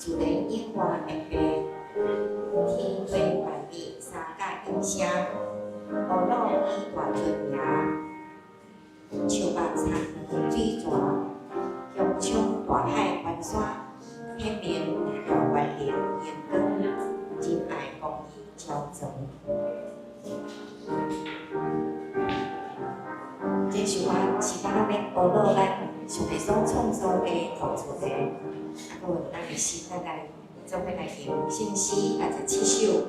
自然永活的地，天地萬物三甲應聲，阿魯以大尊名，樹木田園水泉，穹蒼大海關山，顯明大願力榮光，仁愛公義昭彰。這首歌是講咱咧阿魯咱上帝所創造的土厝的，啊，閣有咱的心，咱來做伙來吟聖詩87首，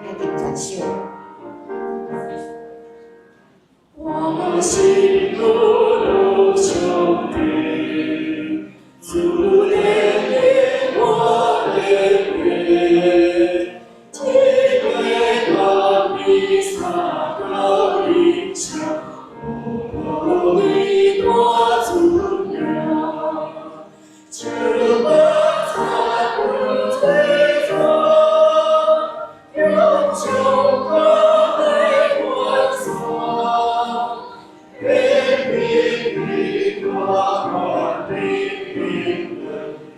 來吟全首。我心阿魯上帝，主憐憫我的命，一個萬米三角音聲，阿魯你大尊名，樹木田園水泉，穹蒼大海關山，顯明你大願力榮光，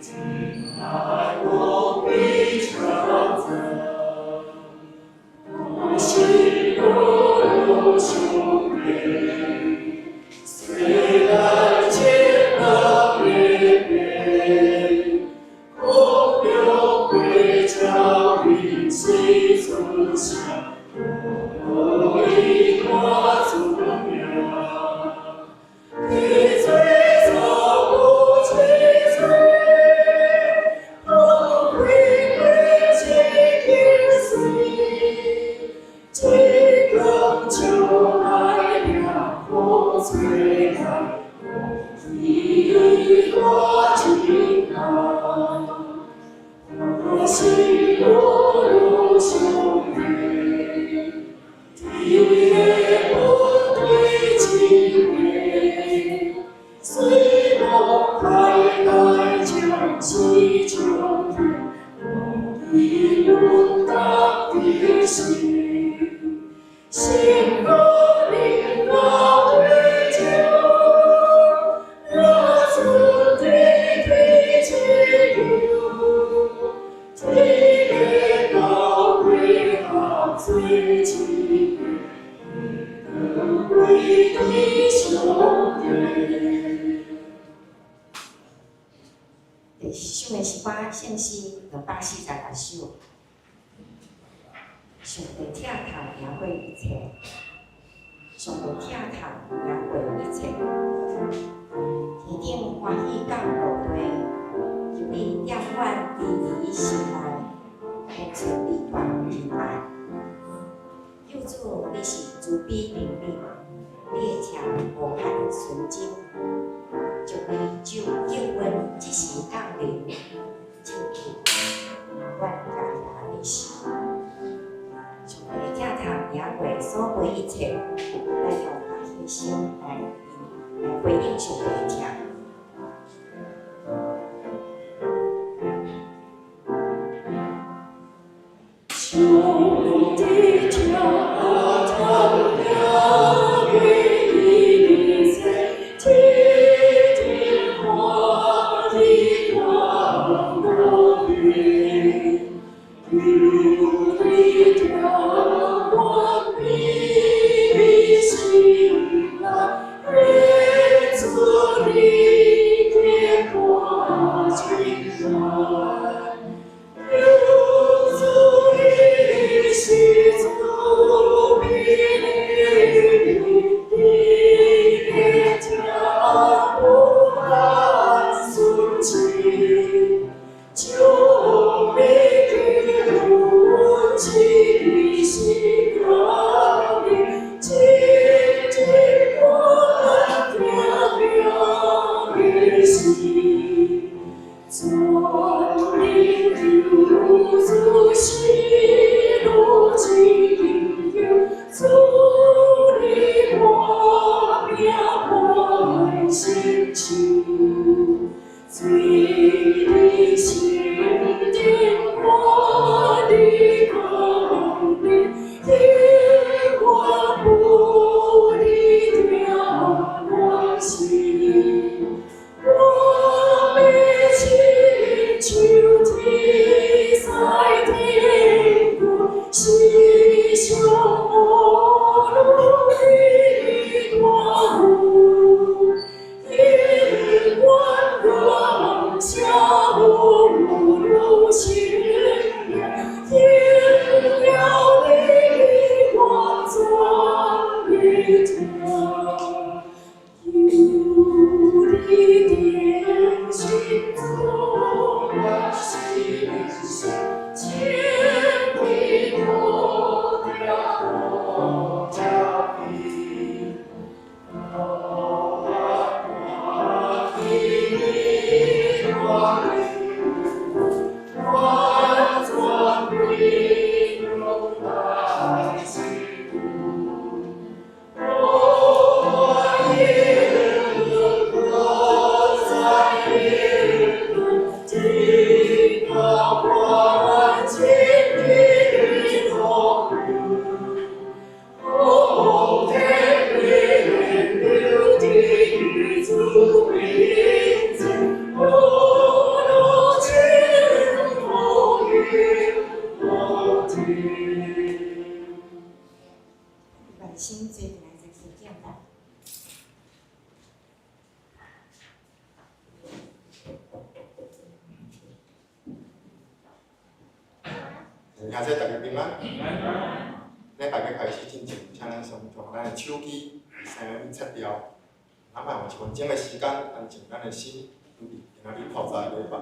仁愛公義昭彰。我心阿魯上帝，雖來見那的變，空中飛鳥鳴水出聲，阿魯你大尊名。天水造物之水，風吹天氣天水，天光就來了，風吹來，公義大尊名。我心阿魯上帝，天的本對智慧，水浪海海將是將天，公義阮家的心，心肝靈高對照，若主的天之求，天的高貴合水之貴的上帝。第四首的詩歌聖詩246首，上帝疼痛贏過一切，上帝疼痛贏過一切。天頂歡喜降落地，求你點阮佇伊心內，顯出你大仁愛。救主，你是慈悲憐憫，你的疼無限純真，將你救救恩這時降臨，拯救阮家己的心。上帝的疼痛贏過所有一切，咱用歡喜的心來回應上帝的疼。上帝疼痛贏過一切，天頂歡喜降落地，求你點阮秘密心內，顯出你的大尊嚴。求主你是慈悲憐憫，你的疼無限純真，將你救恩這時降臨，真正阮疼痛的心。全能救主是如今求，主你我命願成就，罪你心頂我的降臨，永遠不離疼我心。我兄弟大家平安。禮拜欲開始進前，請咱先將咱的手機聲音切掉，咱嘛用一分鐘的時間，安靜咱的心，準備今仔日透早的禮拜。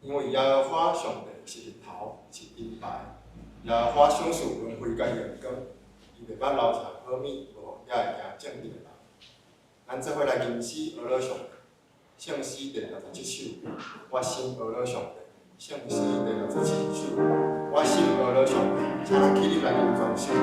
因為耶和華上帝是日頭，是燈牌。耶和華賞賜恩惠佮榮光，伊袂捌留下好物，無予遐會行正直的人。咱做伙來吟詩呵咾上帝，聖詩第67首。我心呵咾上帝，聖詩第67首。我心呵咾上帝，請咱起立來吟全首。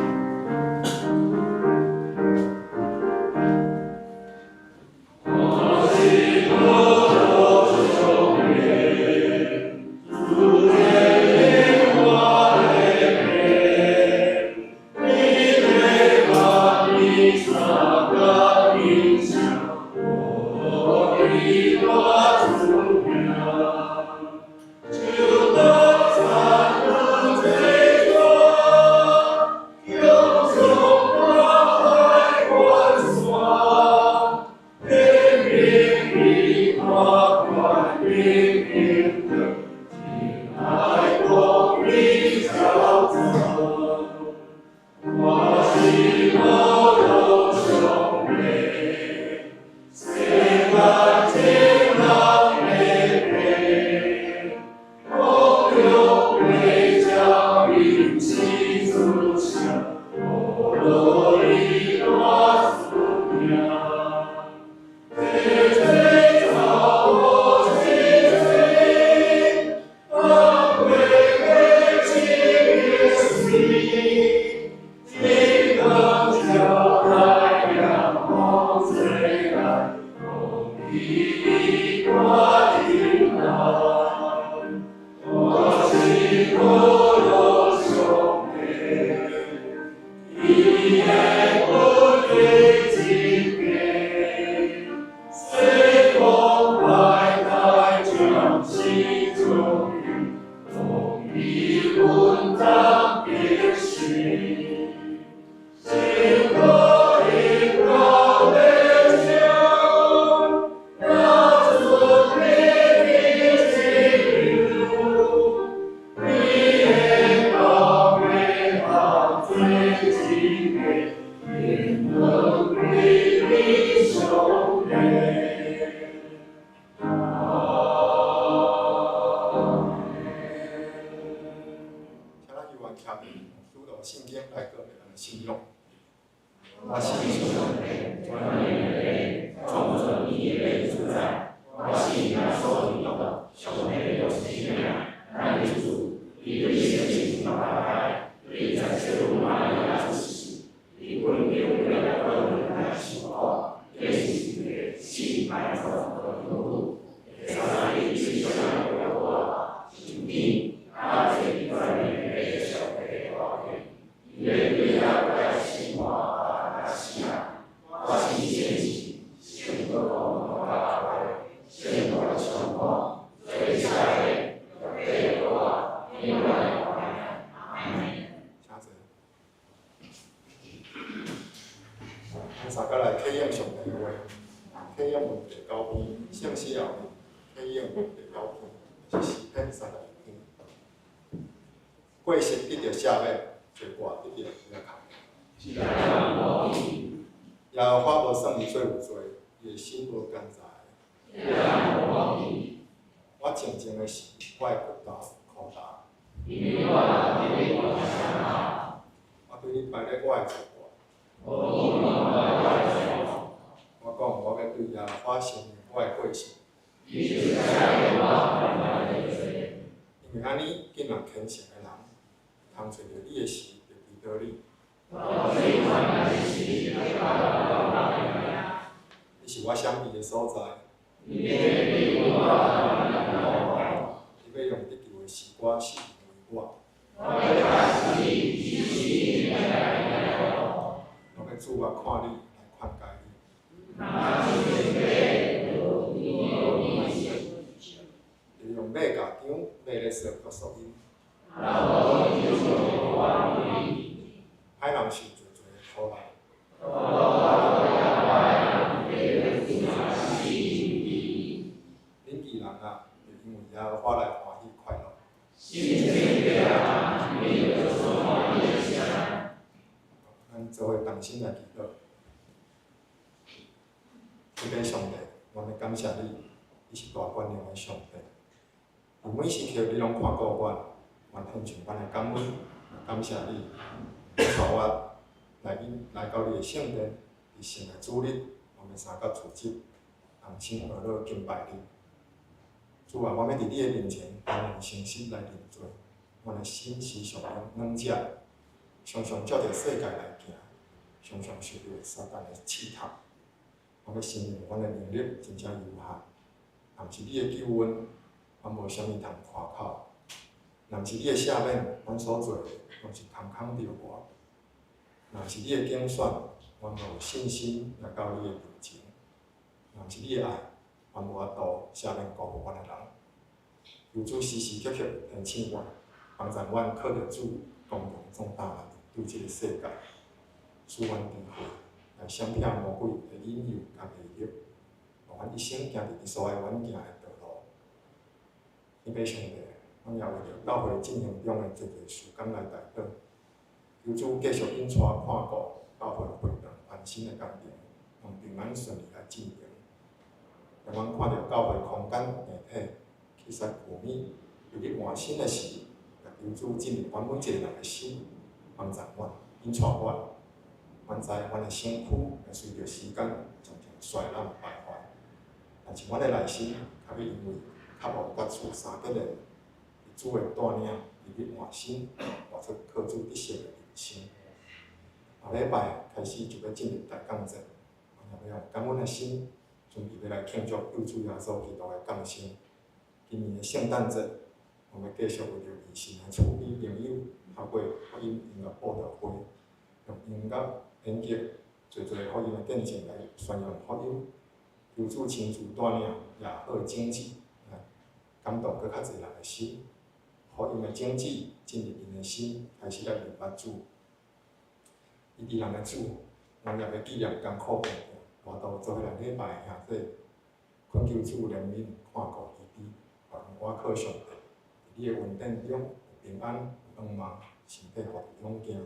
感動閣較濟人的心，予𪜶的種子進入𪜶的心，開始來明白主。醫治人的主，阮也欲紀念艱苦病痛，活度做伙來禮拜的兄弟，懇求主憐憫，看顧醫治，予𪜶倚靠上帝，佇你的恩典中有平安、有盼望，身體獲得勇健，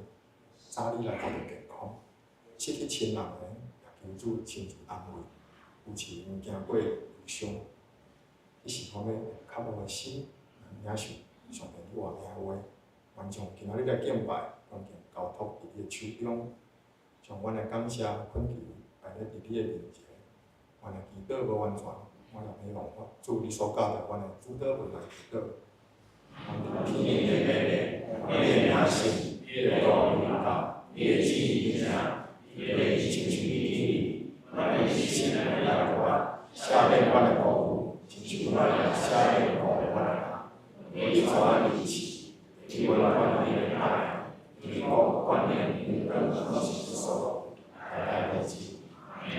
早日來獲得健康。失去親人的，也求主親自安慰，扶持𪜶行過憂傷。彼時阮欲用較無的心來領受上帝你活命的話，阮將今仔日來敬拜，恭敬交託佇你的手中，將阮的感謝懇求擺咧佇你的面前。阮的祈禱無完全，我也欲用主你所教導阮的主禱文來祈禱。奉天父的名，你的名聖，你的國臨到，你的旨意行，你的義親像佇天頂，阮的食來予阮，赦免阮的過誤，親像阮也赦免辜負阮的人。毋通帶阮入試，救阮脫離歹，因為國、權柄、榮光，攏是你所有，代代無盡。阿們。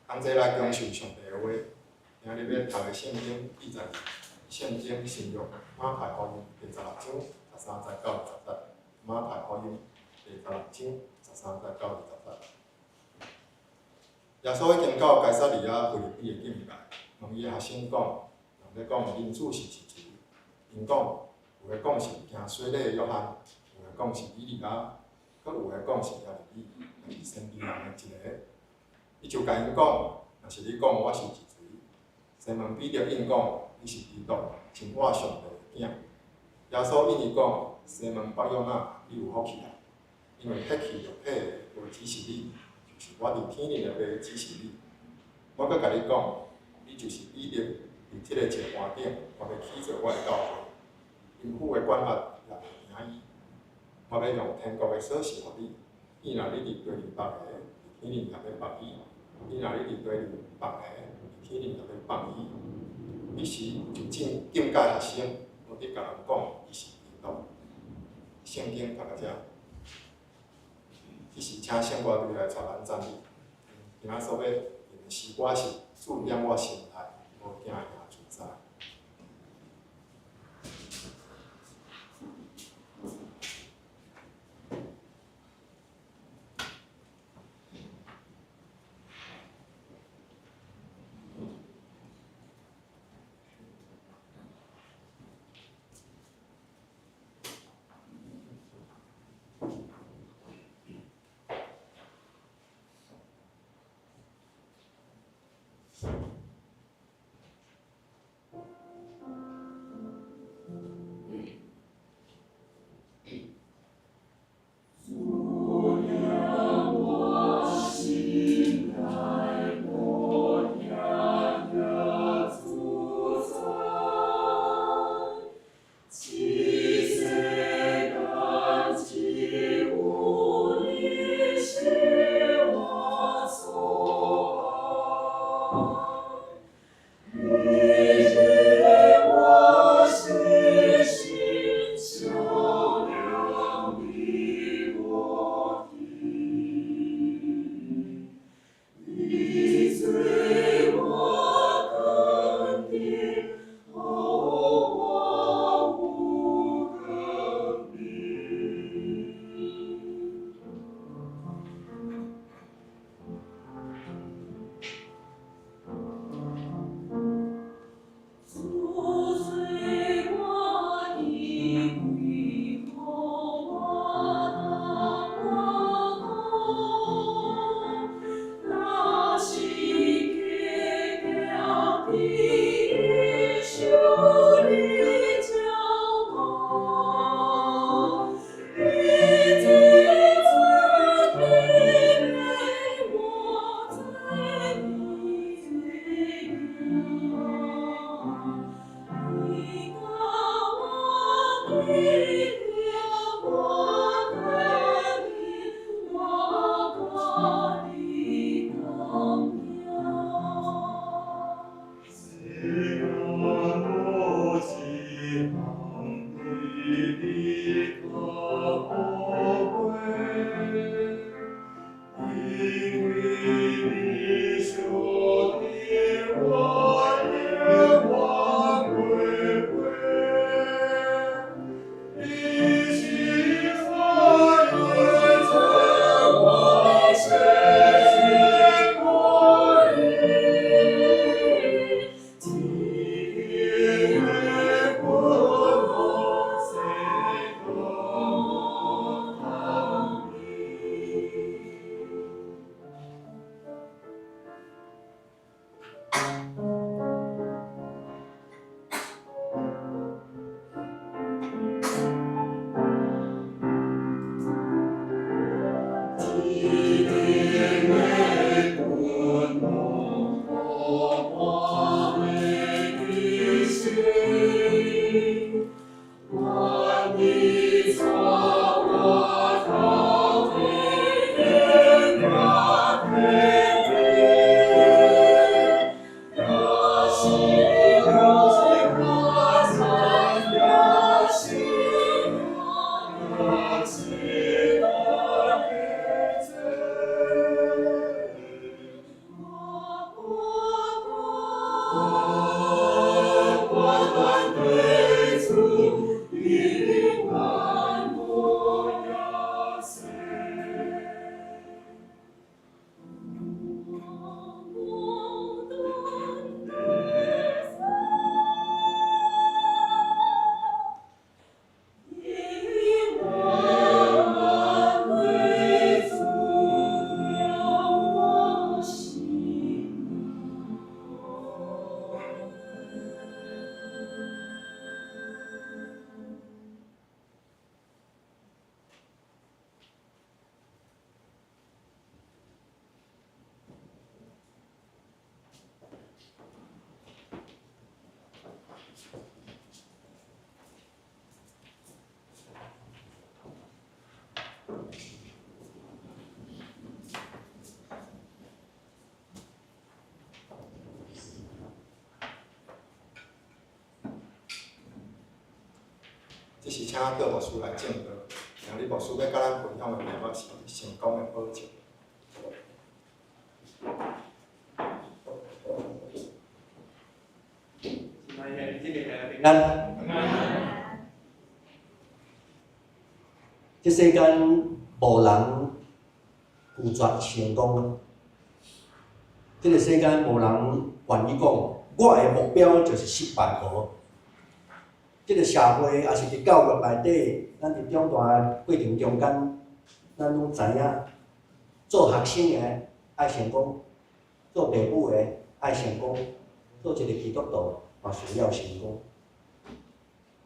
同齊來享受上帝的話。今日欲讀的聖經記載佇聖經新約馬太福音第十六章十三節到二十節。馬太福音第十六章十三節到二十節。耶穌已經到該撒利亞腓立比的境界，問伊的學生講：人咧講人子是是誰？𪜶講，有的講是行洗禮的約翰，有的講是以利亞，閣有的講是耶利米，抑是先知內的一个。伊就共𪜶講：若是你講我是是誰？西門彼得應講：你是基督，真活上帝的囝。耶穌應伊講：西門巴約那，你有福氣啊！因為血氣肉體的無指示你，就是我佇天頂的父指示你。我閣共你講，你就是彼得，佇這个石盤頂，我欲起造我的教會，陰府的管轄也袂贏伊。我欲用天國的鎖匙予你，伊若你佇地裡縛的，佇天頂也欲縛伊；伊若你佇地裡放的，佇天頂也欲放伊。彼時就禁戒學生，無得共人講伊是基督。聖經讀到遮，這時請聖歌隊來帶咱讚美。今仔所欲念的詩歌是《主踮我心內，無驚贏自在》。这是请赵牧师来证道。今日牧师欲佮咱分享的题目是成功的保证。平安。这世间无人拒绝成功啊！这个世间无人愿意讲，我的目标就是失败无。这个社会抑是伫教育内底，咱伫长大的过程中间，咱攏知影，做学生的爱成功，做爸母的爱成功，做一个基督徒嘛需要成功。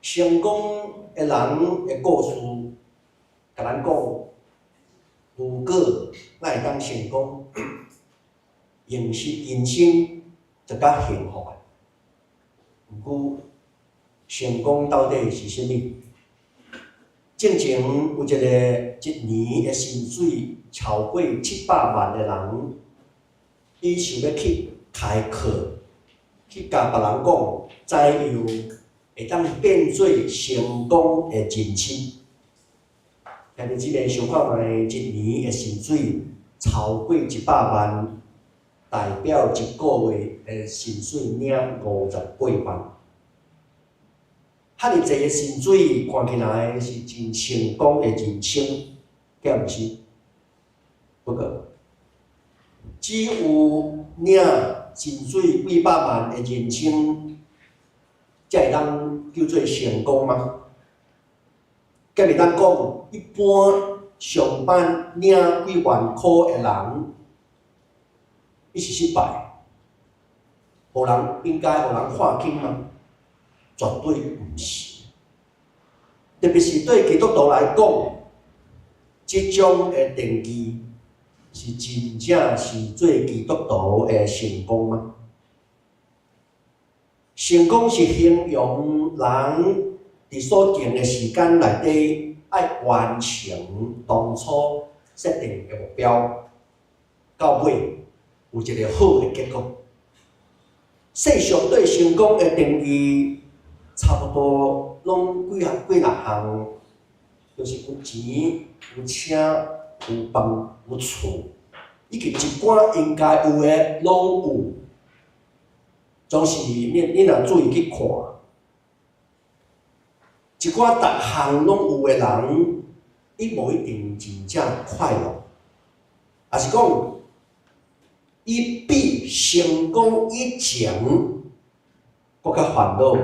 成功的人的故事，共咱讲，如果咱会当成功，人生人生就較幸福的。毋過，成功到底是啥物？進前有一个一年的薪水超過700萬的人，伊想欲去開課，去共別人講，怎樣會當變做成功的人生。兄弟姊妹想看覓，一年的薪水超過100萬，代表一个月的薪水領58萬。遐爾濟的薪水，看起來是真成功的人生，敢毋是？不過，只有領薪水幾百萬的人生，才會當叫做成功嗎？敢會當講，一般上班領幾萬箍的人，伊是失敗，予人應該予人看輕嗎？絕對毋是。特別是對基督徒來講，這種的定義是真正是做基督徒的成功嗎？成功是形容人佇所定的時間內底，愛完成當初設定的目標，到尾有一個好的結果。世俗對成功的定義，差不多攏幾項幾若項，就是有錢、有車、有房、有厝，以及一寡應該有的攏有。總是你若注意去看，一寡逐項攏有的人，伊無一定真正快樂，抑是講，伊比成功以前閣較煩惱，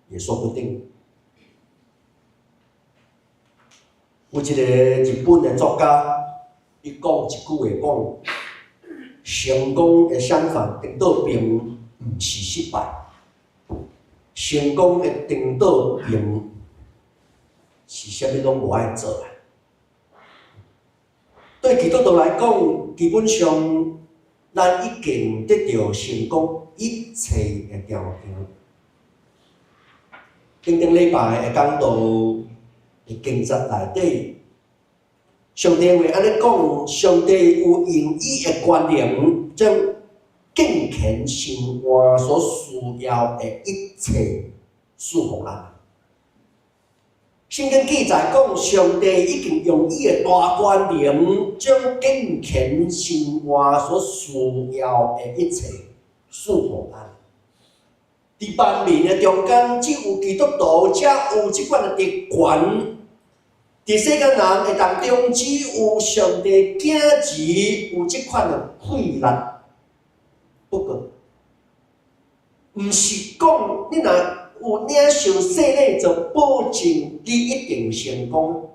也說不定。有一個日本的作家，伊講一句話講：成功的相反，顛倒並毋是失敗，成功的顛倒並是啥物攏無愛做啊。對基督徒來講，基本上咱已經得著成功一切的條件。頂頂禮拜的講道的經節內底，上帝話按呢講，上帝有用伊的權能，將敬虔生活所需要的一切賜予咱。聖經記載講，上帝已經用伊的大權能，將敬虔生活所需要的一切賜予咱。佇萬民的中間，只有基督徒才有這款的特權。佇世間人的當中，只有上帝囝兒有這款的氣力。不過，毋是講你若有領受洗禮就保證你一定成功，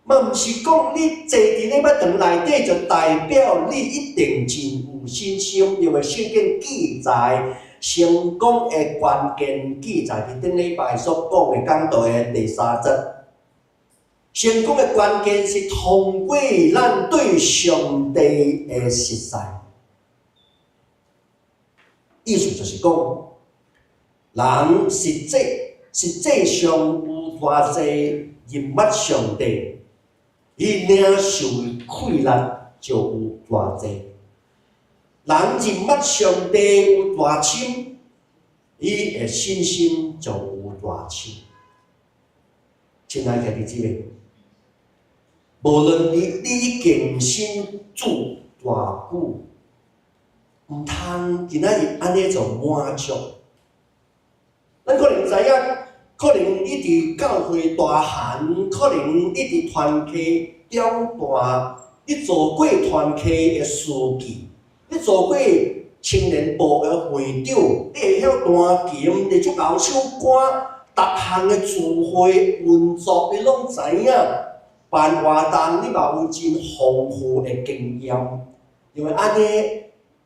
嘛毋是講你坐佇禮拜堂內底就代表你一定真有信心，因為聖經記載成功的關鍵記載佇頂禮拜所講的講道的第三節。成功的關鍵是通過咱對上帝的熟似，意思就是講，人實際上有偌濟認捌上帝，伊領受的氣力就有偌濟。人認捌上帝有偌深，伊的信心就有偌深。親愛的兄弟姊妹，無論你已經信主偌久，毋通今仔日按呢就滿足。咱可能知影，可能你佇教會大漢，可能你佇團契長大，你做過團契的書記，你做過青年部的會長，你會曉彈琴，會奏首歌，逐項的聚會運作，你攏知影。辦活動，你嘛有真豐富的經驗，因為按呢，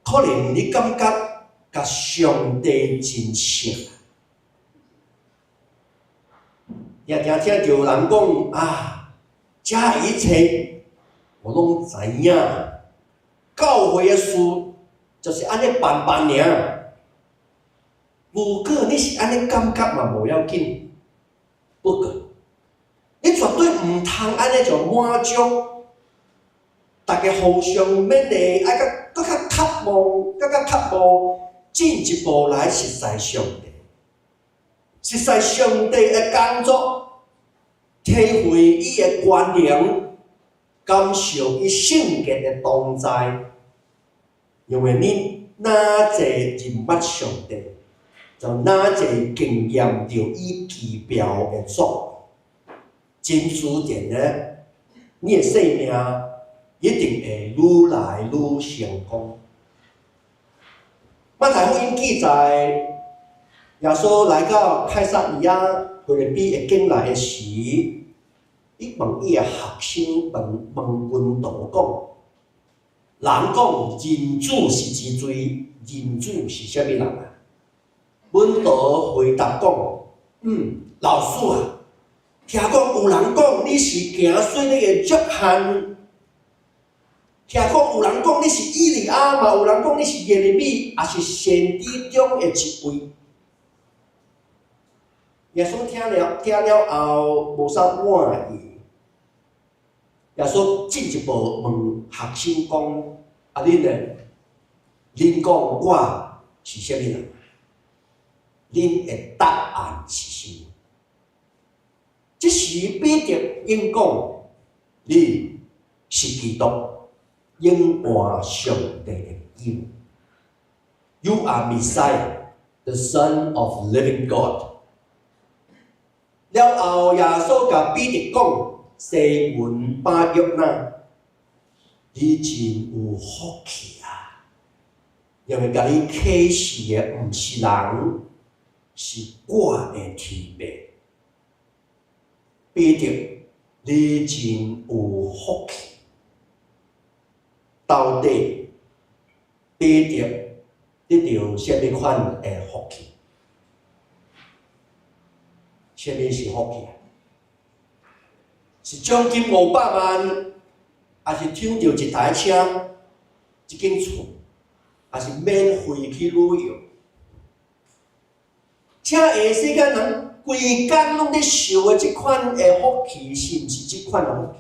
可能你感覺佮上帝真熟。定定聽著人講啊，這一切我攏知影。教會的事就是按呢辦辦爾。如果你是按呢感覺嘛，無要緊。不過，你絕對毋通按呢就滿足。大家互相勉勵，愛閣閣較渴望，閣較渴望進一步來熟似上帝。熟似上帝的工作，體會伊的權能，感受伊聖潔的同在。因為你若濟認捌上帝，就若濟經驗著伊奇妙的作為，真自然的，你的生命一定會愈來愈成功。馬太福音記載，耶穌來到凱撒利亞腓立比的境內的時，伊問伊的學生問問門徒講：人講人子是幾濟？人子是啥物人啊？門徒回答講：老師啊，聽講有人講你是行洗禮的約翰，聽講有人講你是以利亞，嘛有人講你是耶利米，抑是先知中的一位。耶穌聽了後，無啥滿意。耶穌進一步問學生講：啊，恁呢？恁講我是啥物人？恁的答案是啥物？這時彼得應講：你是基督，永活上帝的兒。You are Messiah, the Son of Living God。了後，耶穌共彼得講：西門巴約拿，你真有福氣啊！因為共你啟示的毋是人，是我的天父。彼得，你真有福氣。到底彼得得著啥物款的福氣？啥物是福氣啊？是獎金500萬，抑是搶著一台車、一間厝，抑是免費去旅遊？請下世間人規工攏咧受的這款的福氣，是毋是這款的福氣？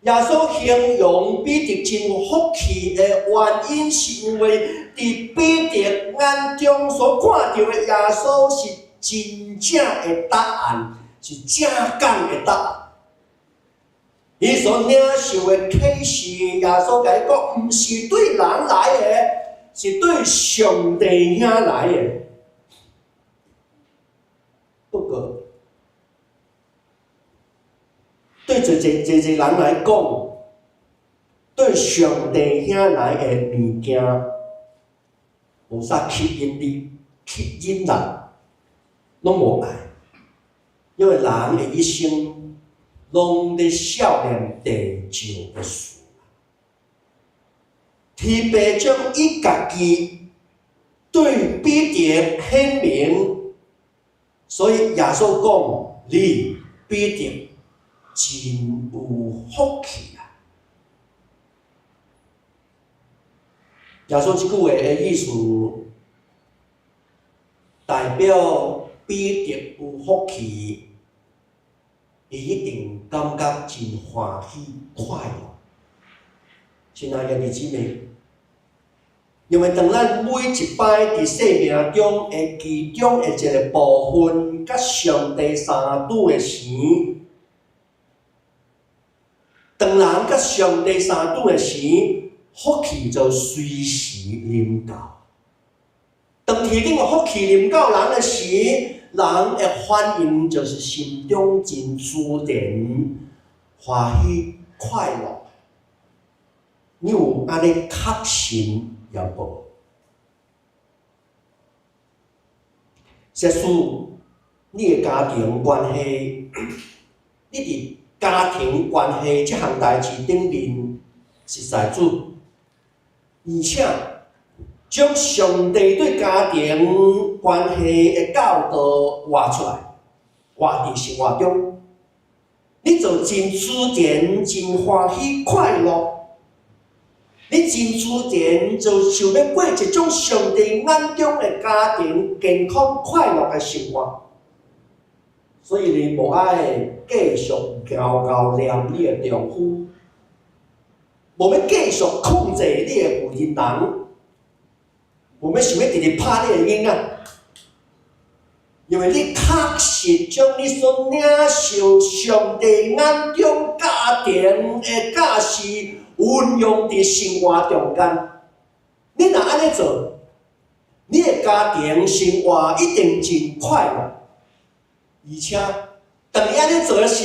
耶穌形容彼得真有福氣的原因，是因為佇彼得眼中所看著的耶穌是真正的答案，是正港的答案。伊所領受的啟示，耶穌共伊講，毋是對人來的，是對上帝遐來的。不過，對濟濟濟濟人來講，對上帝遐來的物件，無啥吸引力、吸引力，攏無愛。因為人的一生，攏咧數念地上的事。天父將伊家己對彼得顯明，所以耶穌講：你彼得真有福氣啊！耶穌這句話的意思，代表彼得有福氣，伊一定感覺真歡喜快樂。親愛的弟兄姊妹，因為當咱每一擺佇生命中的其中的一個部分，佮上帝相拄的時，當人佮上帝相拄的時，福氣就隨時臨到。當天頂的福氣臨到人的時，人的反應就是心中真自然、歡喜、快樂。你有按呢確信猶無？假使你的家庭關係，你佇家庭關係這項代誌頂面，實在主，而且將上帝對家庭關係的教導活出來，活佇生活中，你就真自然、真歡喜、快樂。你真自然就想欲過一種上帝眼中的家庭健康快樂的生活，所以你無愛繼續姣姣念你的丈夫，無欲繼續控制你的婦人人，無欲想欲直直拍你的囡仔，因為你確實將你所領受上帝眼中家庭的教示運用佇生活中間。你若按呢做，你的家庭生活一定真快樂。而且，當你按呢做的時，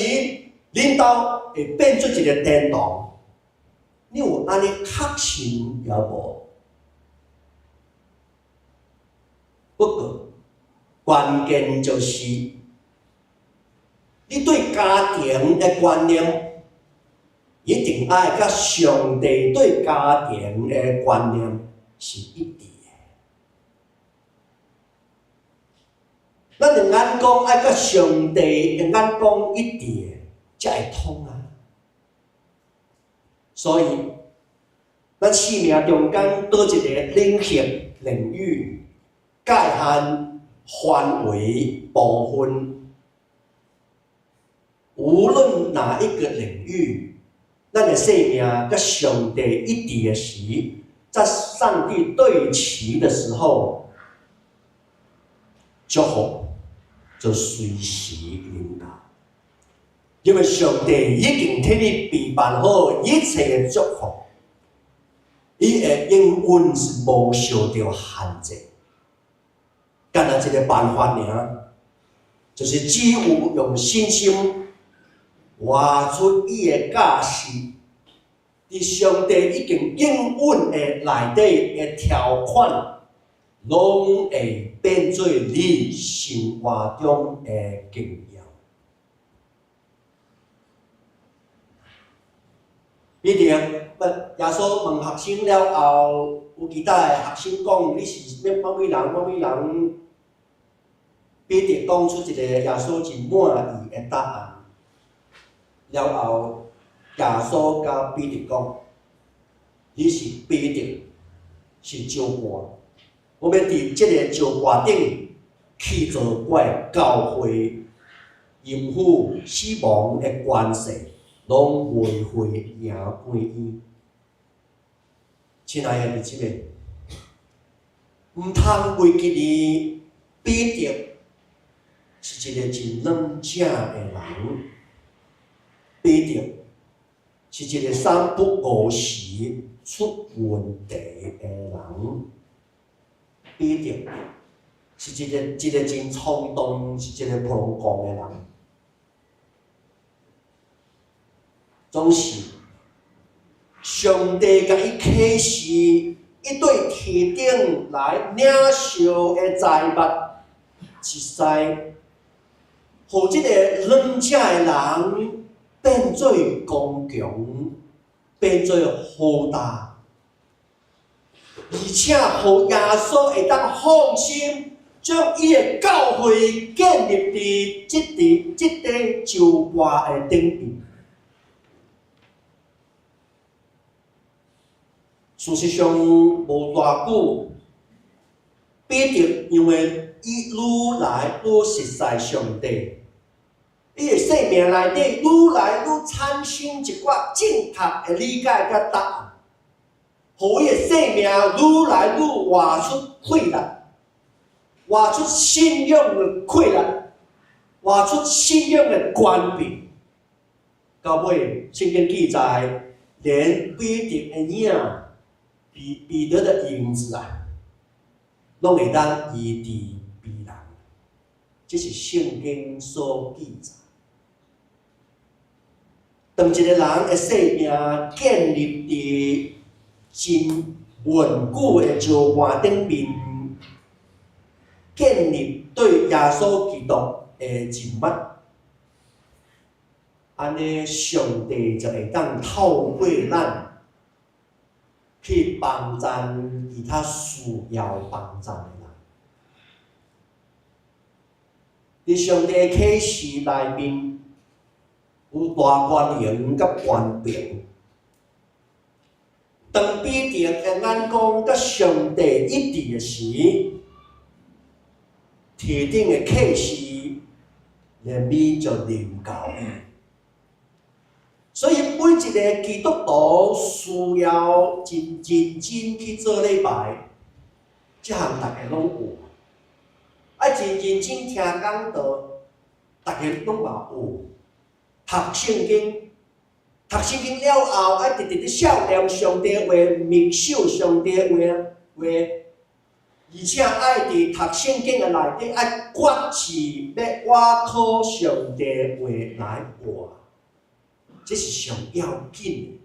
恁兜會變做一个天堂。你有按呢確信猶無？不過，關鍵就是你對家庭的觀念，一定愛佮上帝對家庭的觀念是一致的。咱的眼光愛佮上帝的眼光一致的，才會通啊。所以，咱生命中間佗一个領域、領域界限，範圍部分，無論哪一個領域，咱的生命佮上帝一致的時，在上帝對齊的時候，祝福就隨時臨到。因為上帝已經替你備辦好一切的祝福，伊的應允是無受著限制。干焦一个辦法爾，就是只有用信心活出伊的教示，佇上帝已經應允的內底的條款，攏會變做你生活中的經驗。彼得問耶穌問學生了後，有其他的學生講：你是某某人，某某人？彼得講出一個耶穌真滿意的答案。了後，耶穌佮彼得講：你是彼得，是石塊。我欲佇這个石塊頂起造我的教會，陰府死亡的權勢攏袂會贏過伊。親愛的弟兄們，毋通袂記得彼得是一個真軟正的人。彼得是一個三不五時出問題的人。彼得是一個真衝動，是一個膨狂的人。總是上帝共伊啟示，伊對天頂來領受的財物，實在，予這個軟正的人變做剛強，變做浩大，而且予耶穌會當放心將伊的教會建立佇這佇這塊石塊的頂面。事實上，無偌久，彼得因為伊愈來愈熟似上帝，伊的生命內底愈來愈產生一寡正確的理解佮答案，予伊的生命愈來愈活出氣力，活出信仰的氣力，活出信仰的權柄。到尾，聖經記載，連彼得的影，彼彼得的影子啊，攏會當醫治病人，這是聖經所記載。當一個人的生命建立佇真穩固的石塊頂面，建立對耶穌基督的認捌，按呢，上帝就會當透過咱去幫贊其他需要幫贊的人。佇上帝的啟示內面，有大權能佮權柄。當彼得的眼光佮上帝一致的時，天頂的啟示憐憫就臨到。所以每一个基督徒需要真認真去做禮拜，這項逐个攏有。愛真認真聽講道，逐个攏嘛有。讀聖經，讀聖經了後，愛直直咧默念上帝話，默想上帝話話，而且愛佇讀聖經的內底愛決志欲倚靠上帝話來活，這是上要緊的。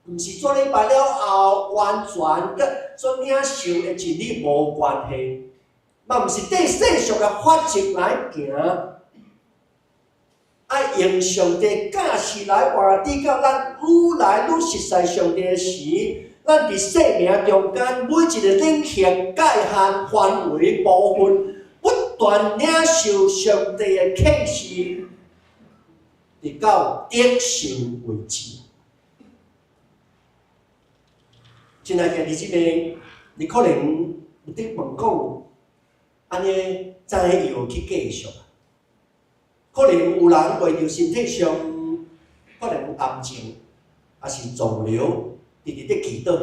毋是做禮拜了後，完全佮所領受的真理無關係，嘛毋是綴世俗的法則來行。愛用上帝教示來活，直到咱愈來愈熟似上帝的時，咱佇生命中間每一個領域、界限、範圍、部分，不斷領受上帝的啟示，直到得勝為止。親愛的弟兄姊妹，你可能有佇問講，按呢才會用去繼續。可能有人為著身體上可能有癌症，抑是腫瘤，直直咧祈禱。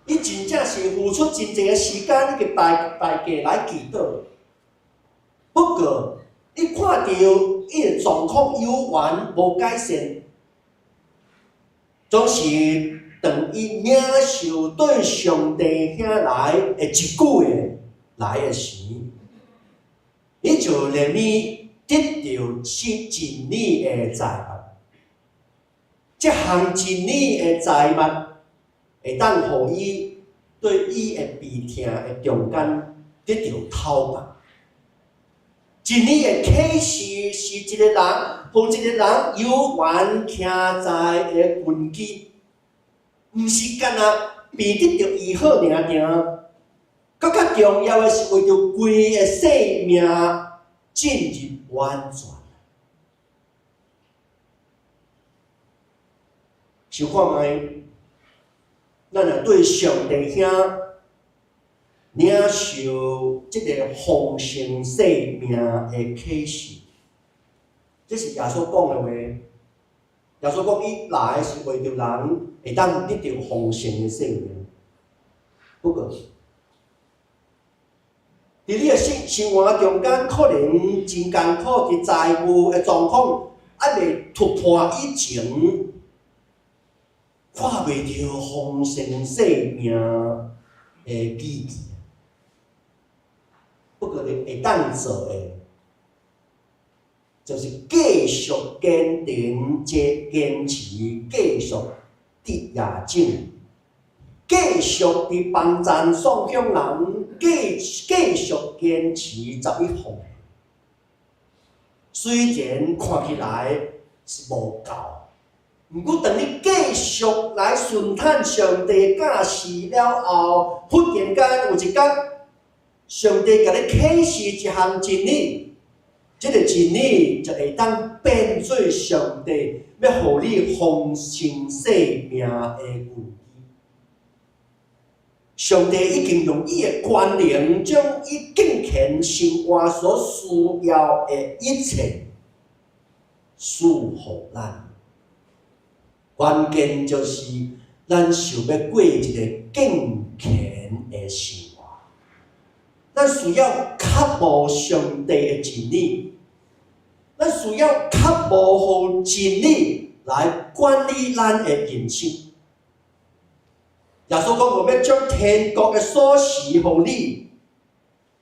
伊真正是付出真濟的時間去代代價來祈禱。不過，伊看著伊的狀況猶原無改善，總是當伊領受對上帝遐來的一句話來的時，伊就連伊得著這真理的財物。這項真理的財物會當予伊對伊的病痛的中間得著透放。真理的啟示是一個人，予一個人猶原徛在的根基，毋是干焦病得著醫好爾爾，閣較重要的是為著規个生命進入完全。想看覓，咱若對上帝遐領受這个豐盛生命的啟示，這是耶穌講的話。耶穌講，伊來是為著人會當得著豐盛的生命。不過，佇你的生生活中間，可能真艱苦，佇財務的狀況猶未突破以前，看袂著豐盛生命的意義。不過，你會當做的，就是繼續堅定、這堅持，繼續得夜種，繼續佇幫贊送向人，繼繼續堅持十一奉。雖然看起來是無夠，毋過當你繼續來順趁上帝教示了後，忽然間有一工，上帝共你啟示一項真理，這个真理就會當變做上帝欲予你豐盛生命的根基。上帝已經用伊的權能，將伊敬虔生活所需要的一切賜予咱。關鍵就是咱想欲過一个敬虔的生活，咱需要渴慕上帝的真理，咱需要渴慕予真理來管理咱的人生。耶穌講：我欲將天國的鎖匙予你，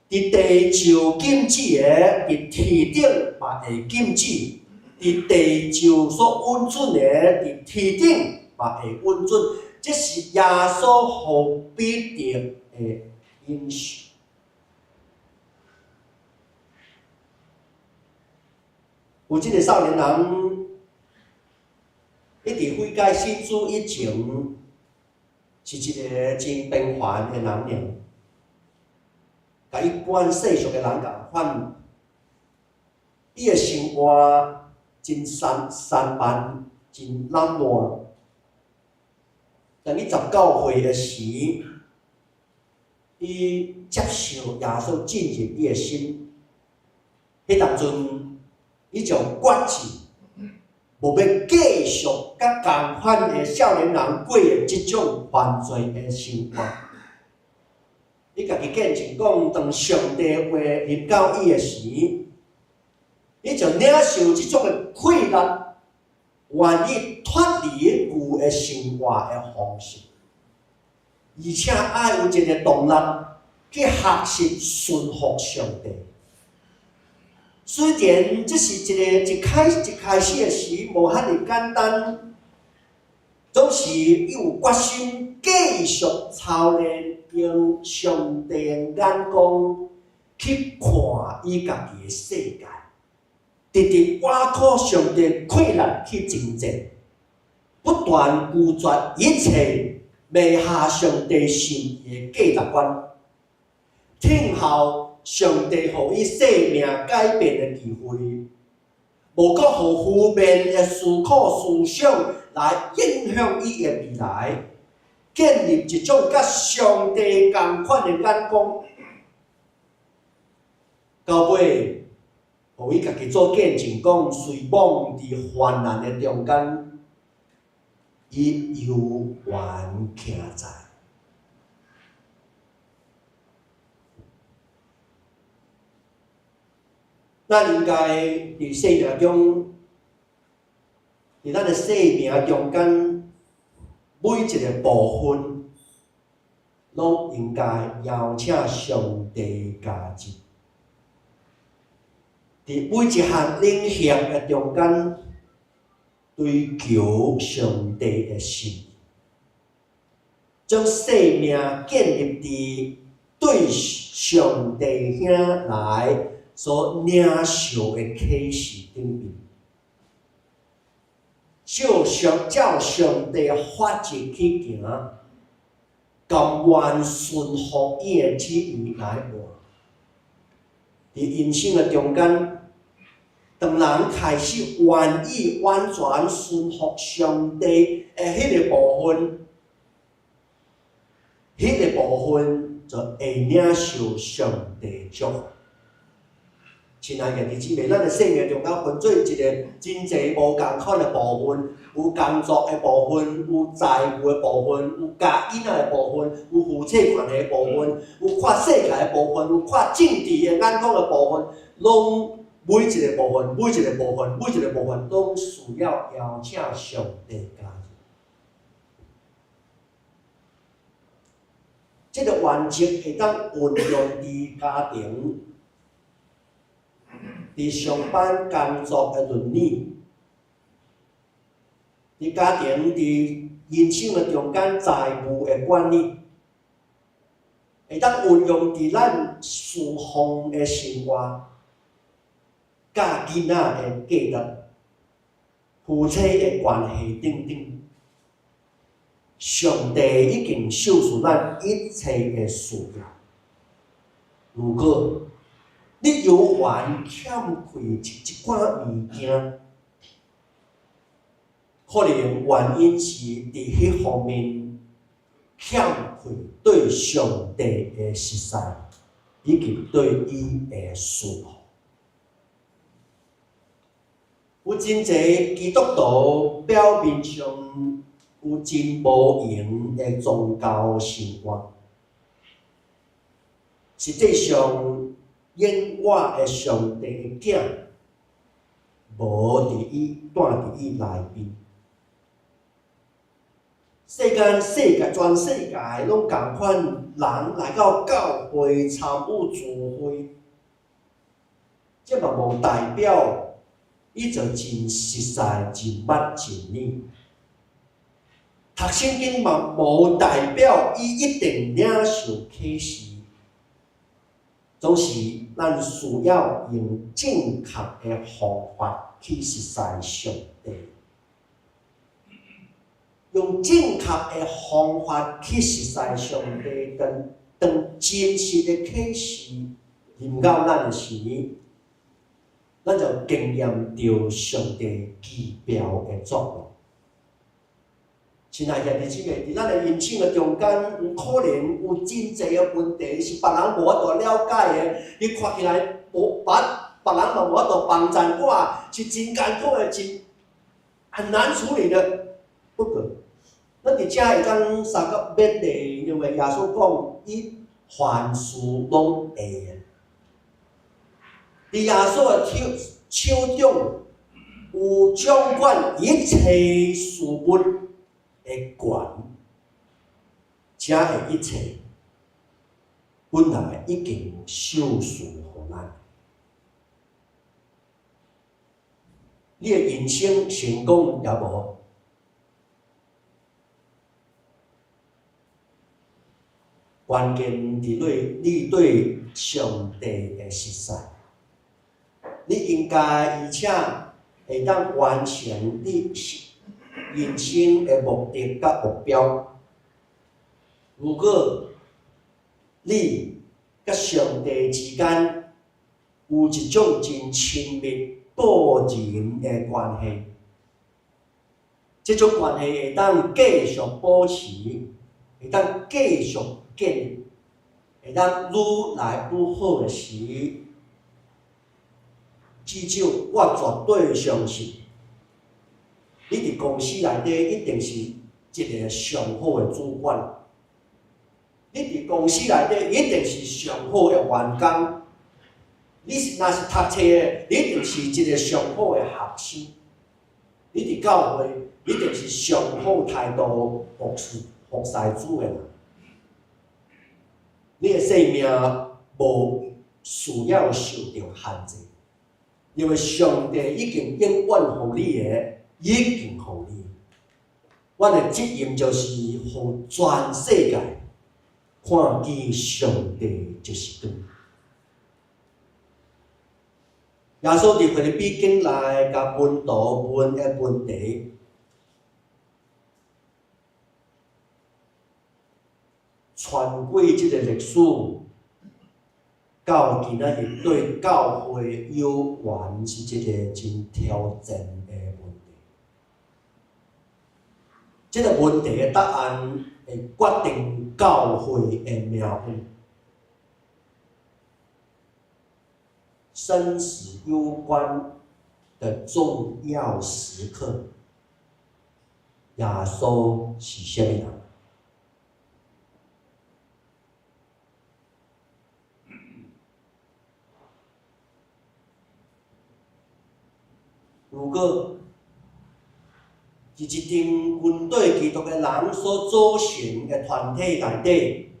佇地上禁止的，佇天頂嘛會禁止；佇地上所允准的，佇天頂嘛會允准。這是耶穌予彼得的應許。有這个少年人，伊佇悔改信主以前，是一个真平凡的男人，佮一般世俗的人仝款，伊的生活真散散漫，真懶惰。當伊19歲的時，伊接受耶穌進入伊的心，彼當陣，伊就決志，無欲繼續佮仝款的少年人過的這種犯罪的生活。伊家己見證講，當上帝話臨到伊的時，伊就領受這種的氣力，願意脫離舊的生活的方式，而且愛有一个動力去學習順服上帝。雖然這是一个一開一開始的時無遐爾簡單，總是伊有決心繼續操練，用上帝的眼光去看伊家己的世界，直直倚靠上帝氣力去征戰，不斷拒絕一切昧合上帝心意的價值觀，聽候上帝予伊生命改變的機會，無閣予負面的思考思想來影響伊的未來，建立一種佮上帝仝款的眼光。到尾，予伊家己做見證，講雖罔佇患難的中間，伊猶原徛在。咱應該佇生命中，佇咱的生命中間，每一个部分，攏應該邀請上帝加入。佇每一項領域的中間，追求上帝的心，將生命建立佇對上帝遐來所領受的啟示頂面，照上帝法則去行，甘願順服伊的旨意來活。佇人生的中間，當人開始願意完全順服上帝的彼个部分，彼个部分就會領受上帝祝福。親愛的弟兄姊妹，咱的生命中間分做一个真濟無仝款的部分，有工作的部分，有財務的部分，有教囡仔的部分，有夫妻關係的部分，有看世界的部分，有看政治的眼光的部分，攏每一个部分，每一个部分，每一个部分，攏需要邀請上帝加入。這个原則會當運用佇家庭、佇上班工作的倫理，佇家庭、佇人生的中間財務的管理，會當運用佇咱侍奉的生活、教囡仔的價值、夫妻的關係等等。上帝已經賞賜咱一切的需要。如果你猶原欠缺一寡物件，可能原因是佇彼方面欠缺對上帝的熟似，以及對伊的順服。有真濟基督徒表面上有真無閒的宗教生活，實際上，永活的上帝的囝無佇伊住佇伊內面。世間世界全世界攏仝款，人來到教會參與聚會，這嘛無代表伊就真熟似、真捌真理。讀聖經嘛無代表伊一定領受啟示。總是咱需要用正確的方法去熟似上帝，用正確的方法去熟似上帝，當當真實的啟示臨到咱的時，咱就經驗著上帝奇妙的作為。親愛的弟兄姊妹，佇咱的人生的中間，有可能有真濟的問題是別人無法度了解的。你看起來無別別人嘛無法度幫贊我，是真艱苦的，真很難處理的。不過，咱佇遮會當相共勉勵，因為耶穌講，伊凡事攏會。佇耶穌的手中有掌管一切事物的權，遮的一切本來已經賞賜予咱。你的人生成功也無，關鍵佇對你對上帝的熟似，你應該而且會當完成你人生的目的佮目標。如果你佮上帝之間有一種真親密個人的關係，這種關係會當繼續保持，會當繼續建立，會當愈來愈好的時，至少我絕對相信，你佇公司內底一定是一個上好的主管，你佇公司內底一定是上好的員工，你是若是讀冊的，你一定是一個上好的學生，你佇教會一定是上好態度服侍服侍主的人，你的生命無需要受著限制，因為上帝已經永遠予你的，已經予你。阮的責任就是予全世界看見上帝就是光。耶穌佇腓立比境內，共門徒問的問題，穿過這个歷史，到今仔日對教會猶原是一个真挑戰的問題。這个問題的答案會決定教會的命運。生死攸關的重要時刻，耶穌是啥物人？如果佇一陣跟綴基督的人所組成的團體內底，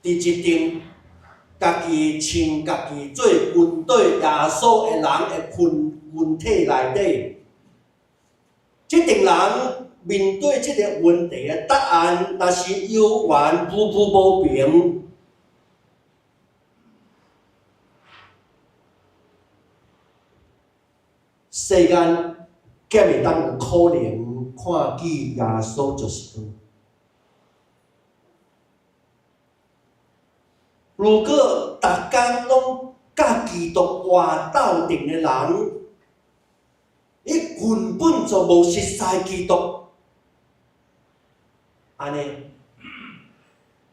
佇一陣家己稱家己做跟綴耶穌的人的群體內底，這陣人面對這个問題的答案，若是猶原模糊無明，世間敢會當有可能看見耶穌就是光？如果逐工攏佮基督活鬥陣的人，伊根本就無熟似基督，按呢，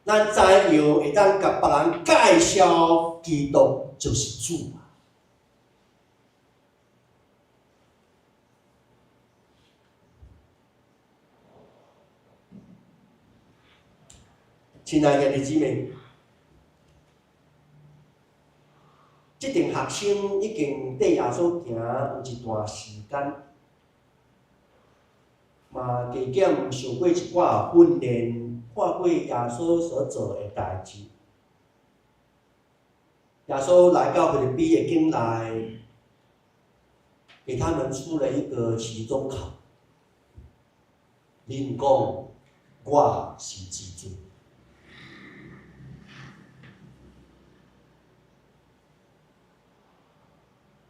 咱怎樣會當共別人介紹基督就是主啊？親愛兄弟姊妹，這陣學生已經綴耶穌行有一段時間，嘛加減受過一寡訓練，看過耶穌所做的代誌。耶穌來到腓立比的境內，給他們出了一個期中考。恁講我是幾罪？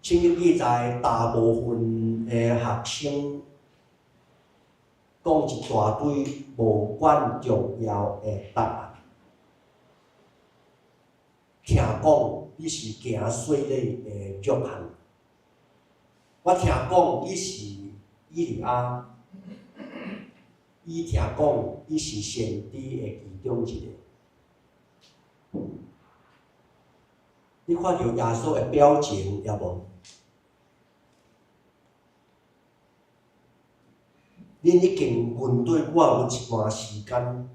聖經記載，大部分的學生講一大堆無關重要的答案。聽講你是行洗禮的約翰，我聽講你是以利亞，伊聽講你是先知的其中一个。你看著耶穌的表情也無？恁已經跟綴我有一段時間，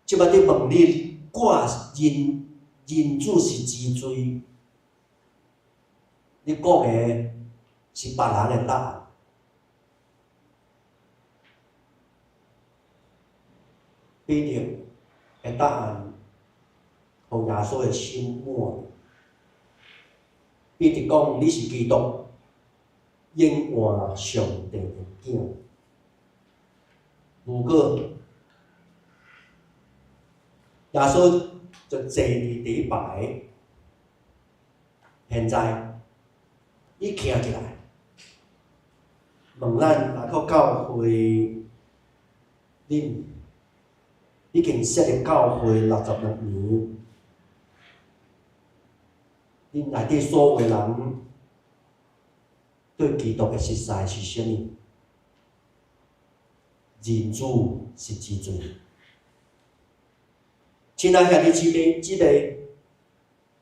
這擺佇問你，我認認主是幾罪？你講的是別人的答案。彼得的答案，予耶穌的心滿。彼得講：你是基督，永活上帝的囝。如果耶穌就坐佇第一排，現在伊徛起來，問咱若閣教會，恁已經設立教會66年，恁內底所有的人對基督的熟似是啥物？認主是幾罪？親愛兄弟姊妹，姊妹，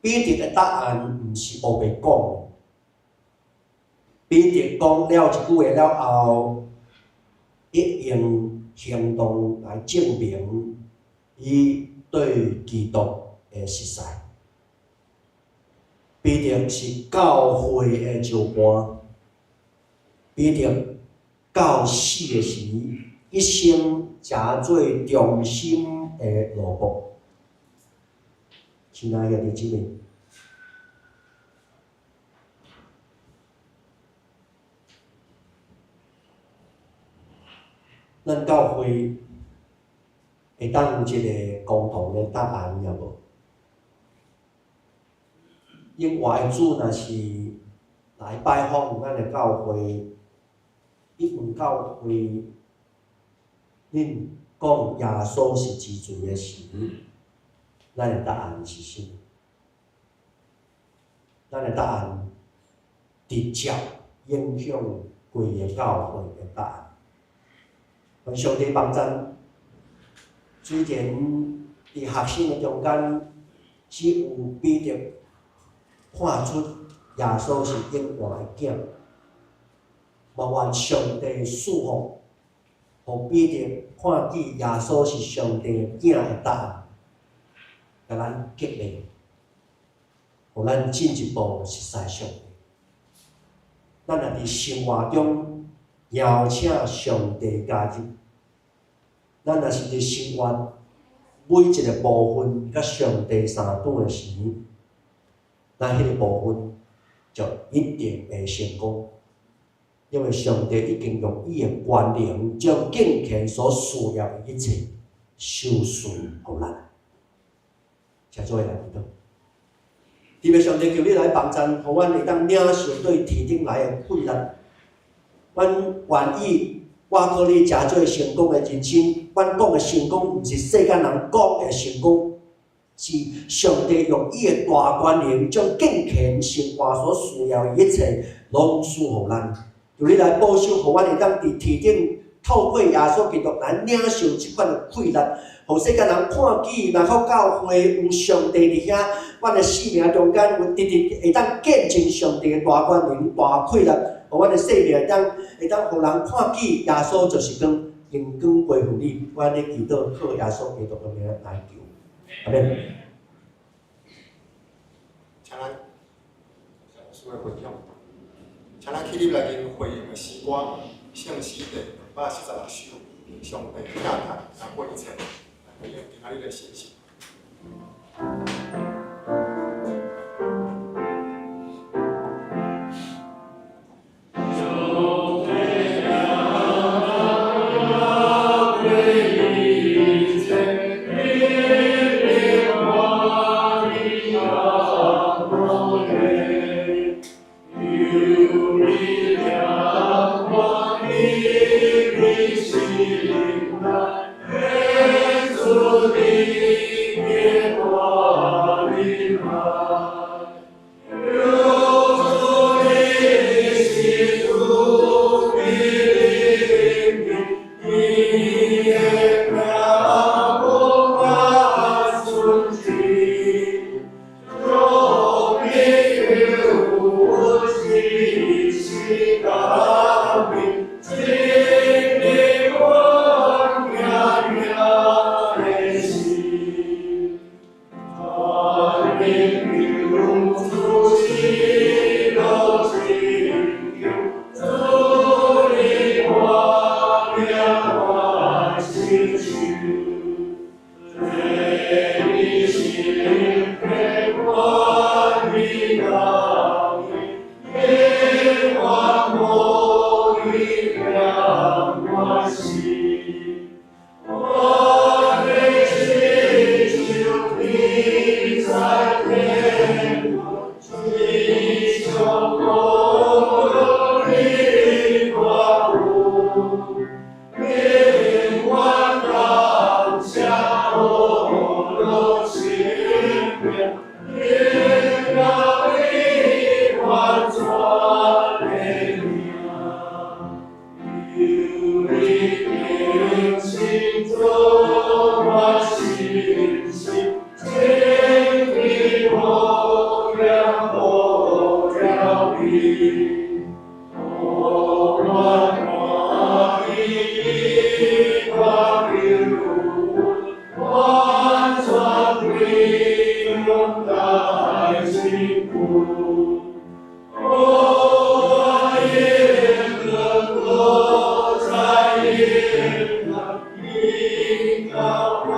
彼得的答案毋是烏白講。彼得講了這句話了後，伊用行動來證明伊對基督的熟似。彼得是教會的石盤，彼得到死的時，一生誠做忠心的奴僕。親愛的弟兄姊妹，咱教會會當有一個共同的答案，有無？永活的主若是來拜訪咱的教會，伊問教會，恁講耶穌是真罪的時，咱的答案是啥？咱的答案直接影響規个教會的答案。願上帝幫贊，雖然佇學生的中間，只有彼得看出耶穌是永活的囝，嘛願上帝賜福，予彼得看見耶穌是上帝的囝的答案，共咱激勵，予咱進一步熟似上帝。咱若佇生活中邀請上帝加入，咱若是佇生活每一個部分佮上帝相拄的時，咱彼個部分就一定會成功，因為上帝已經用伊的權能將敬虔所需要的一切賞賜予咱。請做伙來祈禱。特別上帝求你來幫贊，予阮會當領受對天頂來的氣力。阮願意倚靠你，成做成功的人生。阮講的成功，毋是世間人講的成功，是上帝用伊的大權能，將敬虔生活所需要的一切，攏賜予咱。求你來保守，予阮會當佇天頂透過耶穌基督來領受這款的氣力，予世間人看見，若靠教會有上帝佇遐，阮的生命中間有直直會當見證上帝的大權能、大氣力，予阮的生命會當予人看見耶穌就是光，榮光歸予你。阮咧祈禱，靠耶穌基督的名來求，阿們。請咱老師的分享，請咱起立來吟回應的詩歌，聖詩第246首，上帝疼疼勝過一切，來回應今仔日的信息。喜，予我欢喜，我求完全归向来身躯。予我永远搁再永远，依靠我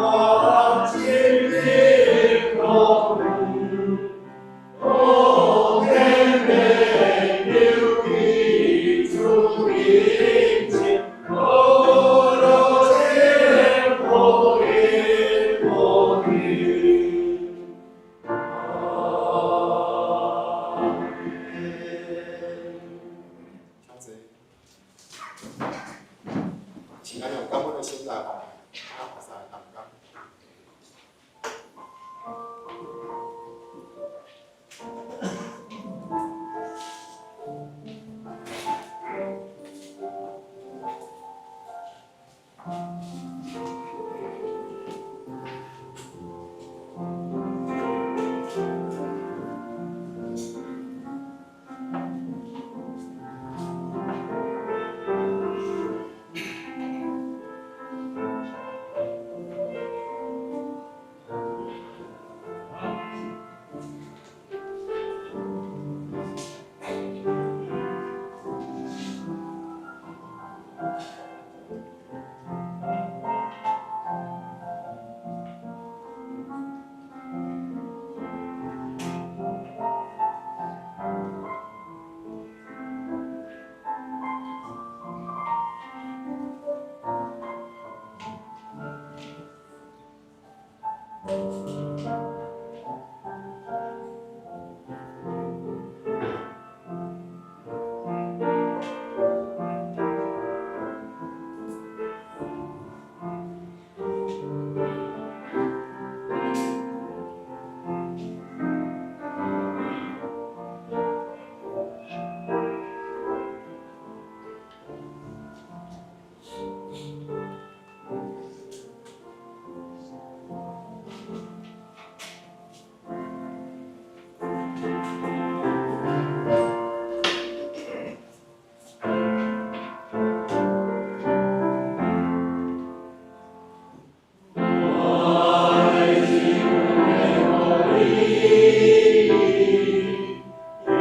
真理乐园。予天免流去主面前，予乐天福音福音。阿们。请坐。请咱用感恩的心来奉献，啊，菩萨的同工。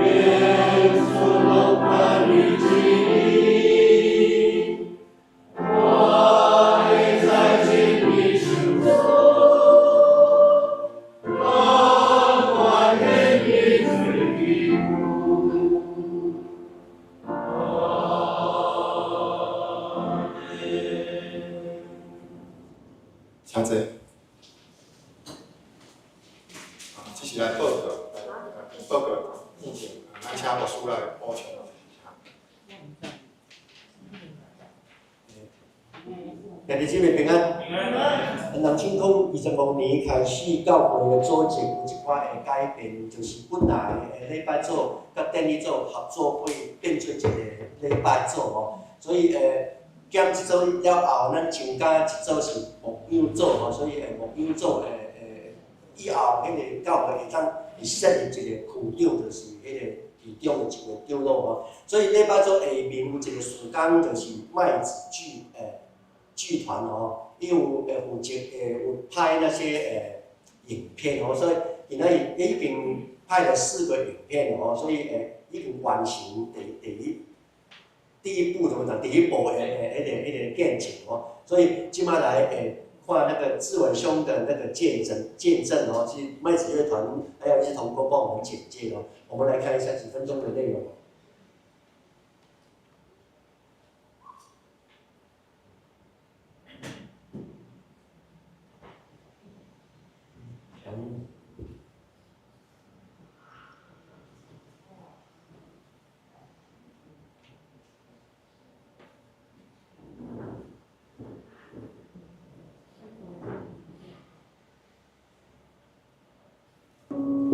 耶稣拢万里之意，我会在真理受所，甘愿献你做基督。阿们。请坐。啊，这是来报告，来报告以前，咱请牧师来补充。兄弟姊妹平安。人亲讲，25年開始，教會的組織有一寡的改變，就是本來的禮拜組佮典禮組合作會變做一個禮拜組吼，所以減這組了後，咱增加一組是牧養組吼，所以牧養組以後，彼個教會會當會設立一個區長，就是彼個其中的一個長老吼。所以禮拜組下面有一個事工，就是麥子劇團吼，伊有負責有拍那些影片吼，所以今仔日已經拍了4個影片吼，所以已經完成第一步怎麼講？第一步的彼個見證吼，所以這擺來看那個志偉兄的那個見證哦，是麥子樂團還有一些同工幫我們簡介哦，我們來看一下幾分鐘的內容。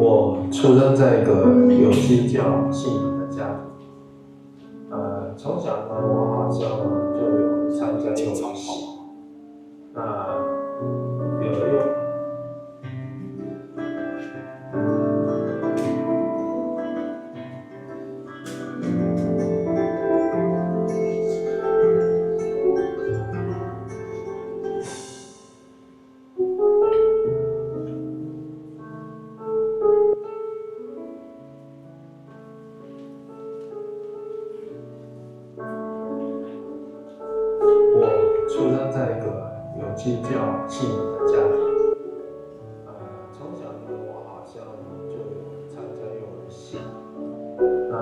我出生在一個有基教信仰的家庭，從小呢，我好像就有參加幼兒系，那有用。生在一個有基督教信仰的家庭。從小呢，我好像就有參加幼兒系。那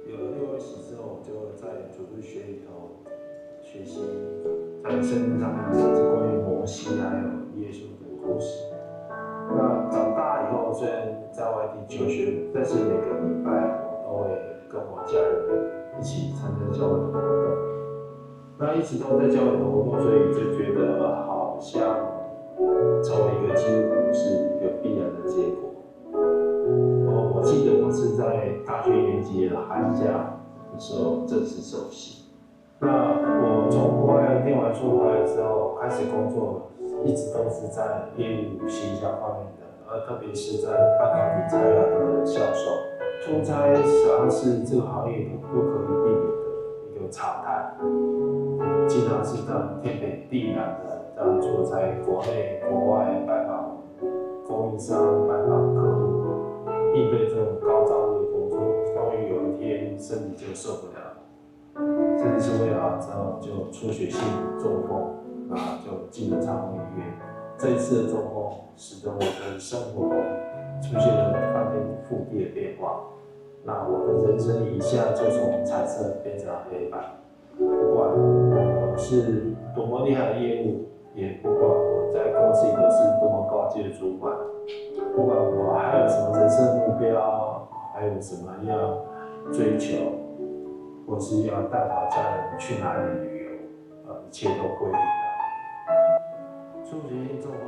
有了幼兒系之後，我就在主日學裡頭學習，在聖經上面是關於摩西還有耶穌的故事。那長大以後，雖然在外地求學，但是每個禮拜我都會跟我家人一起參加教會的活動。那一直都在教會的活動，所以就覺得好像成為一個基督徒是一個必然的結果。我記得我是在大學一年級的寒假的時候正式受洗。那我從國外念完書回來之後，開始工作，一直都是在業務行銷方面的，而特別是在半導體材料的銷售。出差實際上是這個行業裡不可以避免的一個常態，經常是到天北地南的這樣出差，國內國外拜訪供應商、拜訪客戶，應對這種高張力的工作，終於有一天身體就受不了了，身體受不了之後就出血性中風，那就進了長榮醫院。這一次的中風使得我的生活出現了翻天覆地的變化。那我的人生一下就從彩色變成黑白。不管我是多麼厲害的業務，也不管我在公司裡頭是多麼高階的主管，不管我還有什麼人生目標，還有什麼要追求，或是要帶好家人去哪裡旅遊，一切都歸零了。出血性中風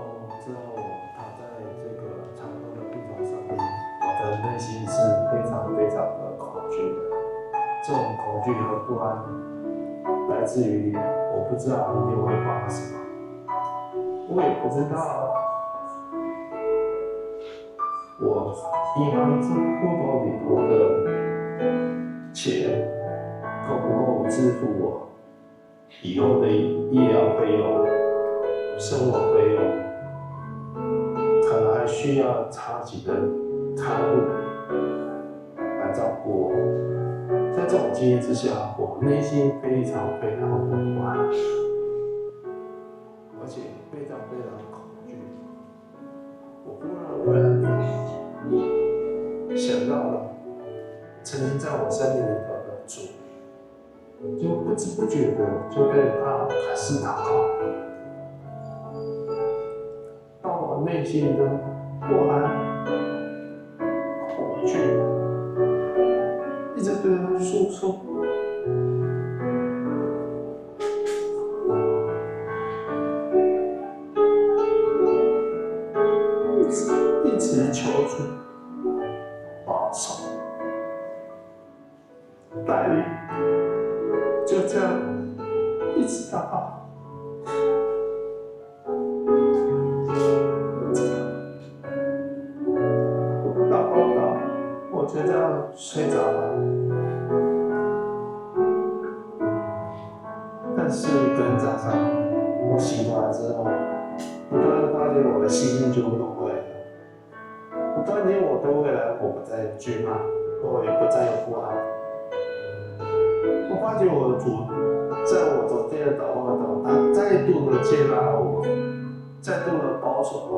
之後，我躺在這個長榮的病床上面，我的內心是非常非常的恐懼的。這種恐懼和不安，來自於我不知道明天會發生什麼，我也不知道我銀行這戶頭裡頭的錢夠不夠支付我以後的醫療費用、生活費用，可能還需要長期的看護來照顧我。在這種經驗之下，我內心非常非常的不安，而且非常非常恐懼。我忽然想到了曾經在我生命裡頭的主，就不知不覺的就對他開始禱告。當我內心的不安、恐懼，一直對他訴說，一直求主保守帶領，就這樣一直禱告。禱告到我就這樣睡着了。但是隔天早上我醒過來之後，我突然發現我的信心就都回來了。我突然間我對未來我不再懼怕，我也不再有不安。我發覺我的主在我昨天的禱告中，他再度的接納我，再度的保守我，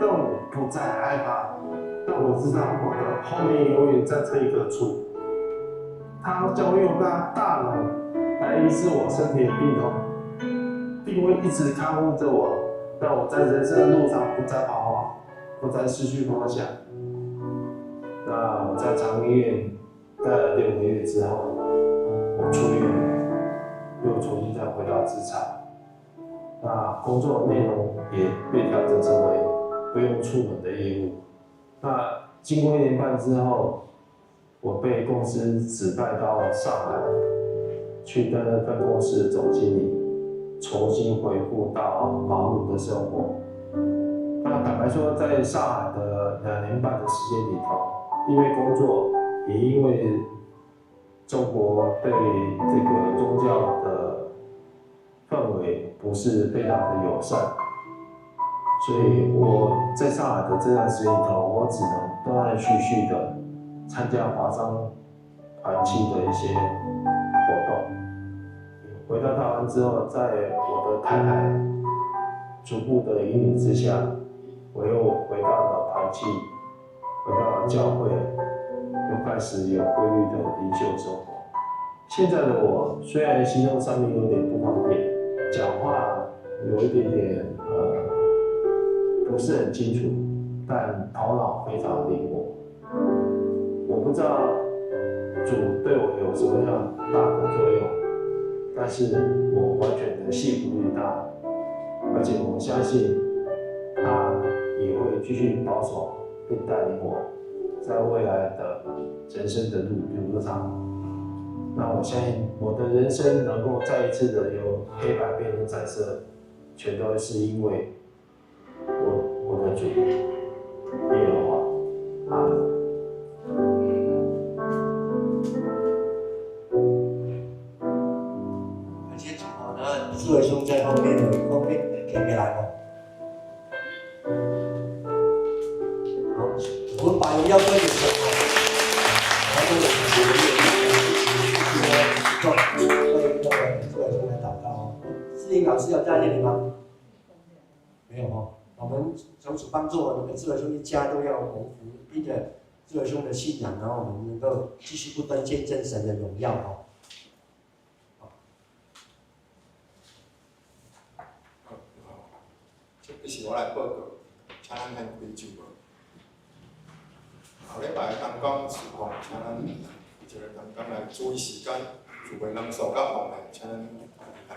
讓我不再害怕，讓我知道我的後面永遠站着一個主，他將會用他大能來醫治我身體的病痛，並會一直看護着我，讓我在人生的路上不再彷徨，不再失去方向。那我在長榮醫院待了6個月之後，我出院了，又重新再回到職場。那工作內容也被調整成為不用出門的業務。那經過1年半之後，我被公司指派到上海去擔任分公司的總經理，重新恢復到忙碌的生活。那坦白說，在上海的2年半的時間裡頭，因為工作，也因為中國對這個宗教的氛圍不是非常的友善，所以我在上海的這段時間裡頭，我只能斷斷續續的參加華商團契的一些活動。回到台灣之後，在我的太太逐步的引領之下，我又回到了團契，回到了教會，又開始有規律的靈修生活。現在的我雖然行動上面有點不方便，講話有一點點不是很清楚，但頭腦非常靈活。我不知道主對我有什麼樣大的作用，但是我完全的信服於他，而且我相信他也會繼續保守並帶領我在未來的人生的路上。那我相信我的人生能夠再一次的由黑白變成彩色，全都是因為我的主耶和華。阿們。感謝主哦，那志偉兄在後面有方便可以來哦。好，我們把榮耀歸給神哦，然後我們為那個志偉兄來禱告哦。志穎老師有在這裡嗎？沒有哦。我們求主幫助我們志偉兄一家都要蒙福，憑著志偉兄的信仰，然後我們能夠繼續不斷見證神的榮耀哦。好，這個是我來報告，請咱先開酒無。後禮拜同工事項，請咱一個同工來注意時間，聚會人數佮奉獻，請咱來看。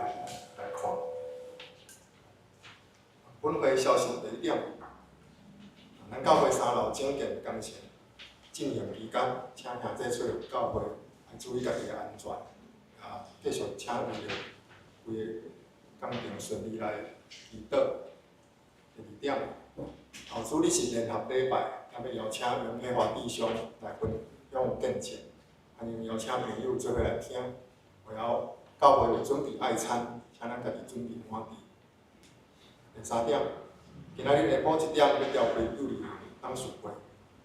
本會消息第一點，咱教會三樓整建工程進行期間，請兄弟出入教會，愛注意家己的安全，啊，繼續請為著規个工程順利來祈禱。第二點，後主日是聯合禮拜，特別邀請袁佩華弟兄來分享見證，歡迎邀請朋友做伙來聽。會後教會有準備愛餐，請咱家己準備滿佇。第三點，今仔日下晡1點欲召開幼兒園董事會，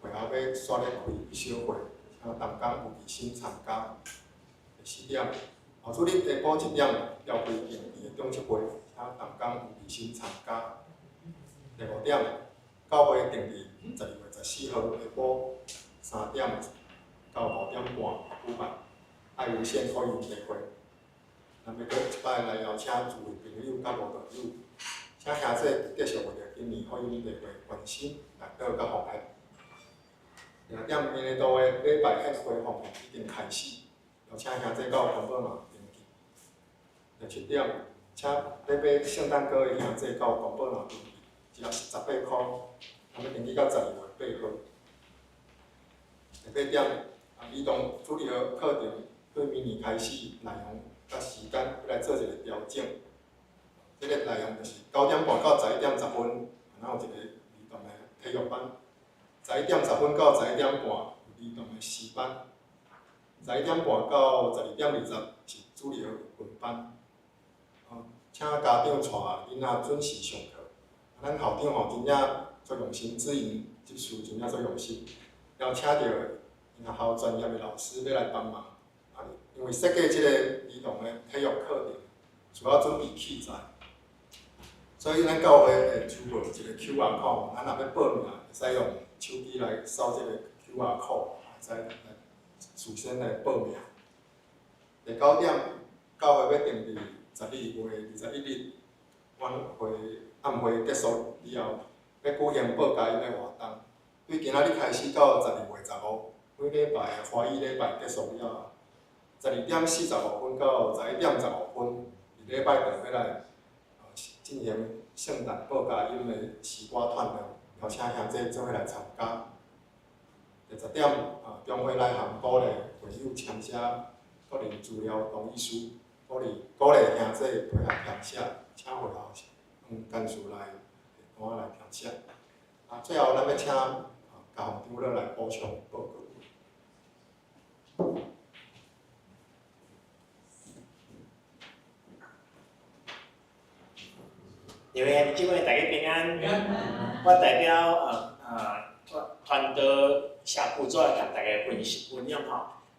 會後欲煞咧開一小會，請同工有熱心參加。第四點，後主日下晡1點召開定期的長執會，請同工有熱心參加。第五點，教會定佇12月14號下晡3點到5點半舉辦愛無限福音聚會。咱欲閣一擺來邀請諸位朋友佮慕道友，請兄弟繼續為著今年福音聚會關心、來禱佮奉獻。第六點，明年度的禮拜獻花奉獻已經開始，邀請兄弟到公保嘛登記。第七點，請欲買聖誕歌的兄弟到公保嘛登記，一盒是18箍，咱欲登記到12月8號。第八點，兒童主日學課程對明年開始內容佮時間欲來做一個調整。這個內容就是9點半到11點10分，咱有一個兒童的體育班；11點10分到11點半有兒童的詩班；11點半到12點20是主日學分班。請家長帶囡仔準時上課。咱校長吼真正足用心，指引執事真正足用心，邀請著𪜶學校專業的老師欲來幫忙。啊，因為設計這個兒童的體育課程，需要準備器材，所以咱教會會出無一個 QR code，咱若欲報名，會使用手機來掃這個 QR code，會使來事先來報名。第九點，教會欲定佇12月21日晚會暗會結束以後，欲舉行報佳音的活動。對今仔日開始到12月15，每禮拜的華語禮拜結束了後，12點45分到11點15分，佇禮拜堂欲來進行聖誕報佳音的詩歌串聯，邀請兄弟做伙來參加。第十點，中會來函鼓勵會友簽寫個人資料同意書，鼓勵兄弟配合填寫，請會後用幹事來單來填寫。啊，最後咱欲請嘉宏長老來補充報告。各位兄弟姊妹，大家平安。我代表傳道社區組來共大家分享吼。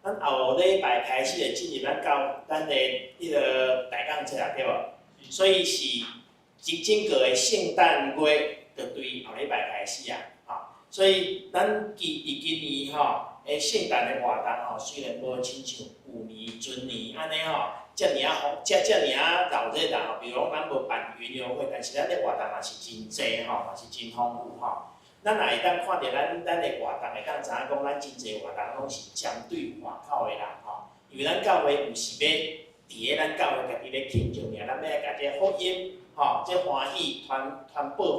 咱後禮拜開始就進入咱教咱的彼个大講節啊，對無？所以是整整個的聖誕月，就對後禮拜開始啊，吼。所以咱今佇今年吼的聖誕的活動吼，雖然無親像舊年、前年按呢吼，遮爾仔豐，遮遮爾仔熱鬧啦吼。比如講，咱無辦園遊會，但是咱的活動嘛是真濟吼，嘛是真豐富吼。咱也會當看著咱咱的活動，會當知影講，咱真濟活動攏是針對外口的人吼。因為咱教會毋是欲佇咧咱教會家己咧慶祝爾，咱欲來共這福音吼，這歡喜傳傳播予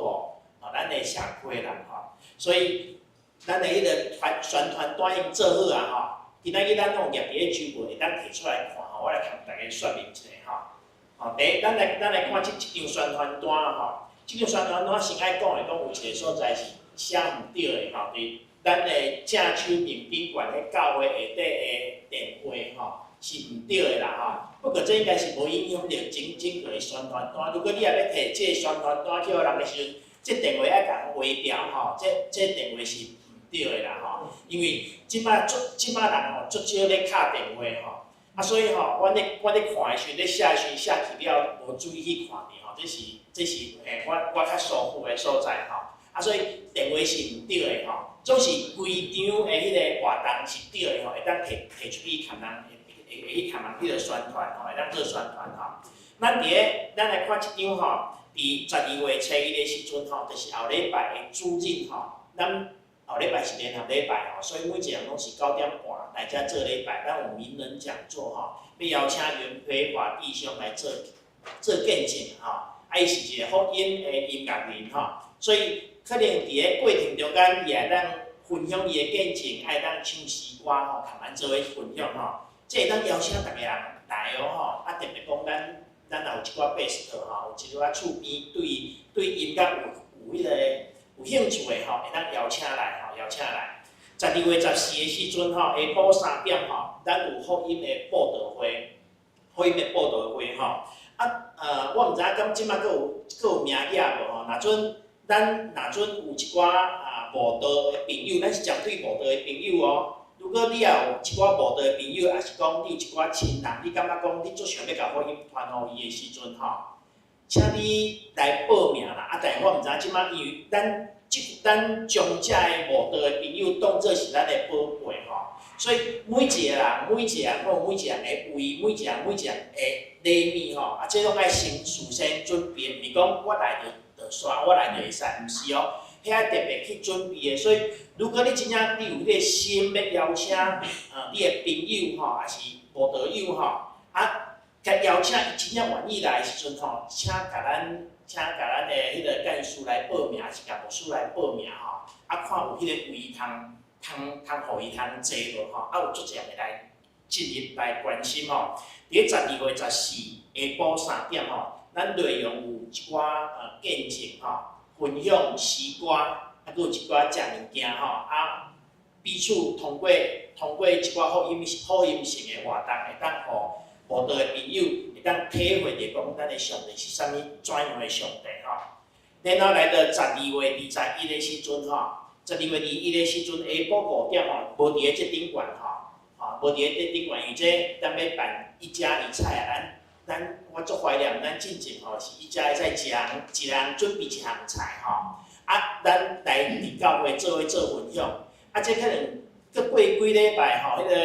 吼咱的社區的人吼。所以，咱的彼个傳宣傳單已經做好啊吼。今仔日咱攏攑佇咧周報會當提出來看吼，我來共大家說明一下吼。吼，第一，咱來咱來看這這張宣傳單吼。這張宣傳單先愛講的講有一个所在是寫毋對的吼，佇咱的正手面頂懸彼教會下底的電話吼是毋對的啦吼。不過這應該是無影響著整整個的宣傳單。如果你若欲提這个宣傳單去予人的時陣，這電話愛共劃掉吼，這這電話是毋對的啦吼。因為這擺足這擺人吼足少咧敲電話吼，啊所以吼，阮咧阮咧看的時陣，咧寫的時陣寫去了，無注意去看著吼，這是這是欸我我較疏忽的所在吼。啊所以電話是毋對的吼，總是規張的彼个活動是對的吼，會當提提出去共人會會去共人彼个宣傳吼，會當做宣傳吼。咱佇咧咱來看這張吼，佇12月初一的時陣吼，就是後禮拜的主日吼，咱後禮拜是聯合禮拜吼，所以每一个人攏是9點半來遮做禮拜。咱有名人講座吼，欲邀請袁培華弟兄來做做見證吼。啊，伊是一个福音的音樂人吼，所以可能佇咧過程中間，伊會當分享伊的見證，會當唱詩歌吼，共咱做伙分享吼。這會當邀請逐个人來哦吼，啊特別講咱咱也有一寡 best 吼，有一寡厝邊對對音樂有有彼个有興趣的吼，會當邀請來吼，邀請來。12月14的時陣吼，下晡3點吼，咱有福音的佈道會，福音的佈道會吼。啊，我毋知影敢這擺閣有閣有名額無吼？若準咱若準有一寡啊慕道的朋友，咱是針對慕道的朋友哦。如果你也有一寡慕道的朋友，抑是講你有一寡親人，你感覺講你足想欲共福音傳予伊的時陣吼，請你來報名啦。啊，但是我毋知影這擺，因為咱這咱將遮的慕道的朋友當做是咱的寶貝吼，所以每一個人每一個人攏有每一個人的位，每一個人每一個人的禮物吼，啊，這攏愛先事先準備，毋是講我來就就煞，我來就會使，毋是哦，遐特別去準備的。所以，如果你真正你有彼個心欲邀請你的朋友吼，抑是慕道友吼，啊，共邀請伊真正願意來的時陣吼，請共咱請共咱的彼個幹事來報名，抑是共牧師來報名吼，啊，看有彼個位通通通予伊通坐無吼，啊，有足濟人會來進入來關心吼。佇咧12月14下晡3點吼，咱內容有一寡見證吼，分享詩歌，啊，閣有一寡食物件吼，啊，彼此通過通過一寡福音福音性的活動，會當予慕道的朋友會當體會著講咱的上帝是啥物怎樣的上帝吼。然後來到12月21的時陣吼，12月21的時陣下晡5點吼，無佇咧這頂懸吼，吼，無佇咧這頂懸，因為這咱欲辦一家一菜啊，咱咱我足懷念咱進前吼是一家一菜，一人一人準備一項菜吼，啊，咱來佇教會做伙做分享，啊，這可能閣過幾禮拜吼，彼個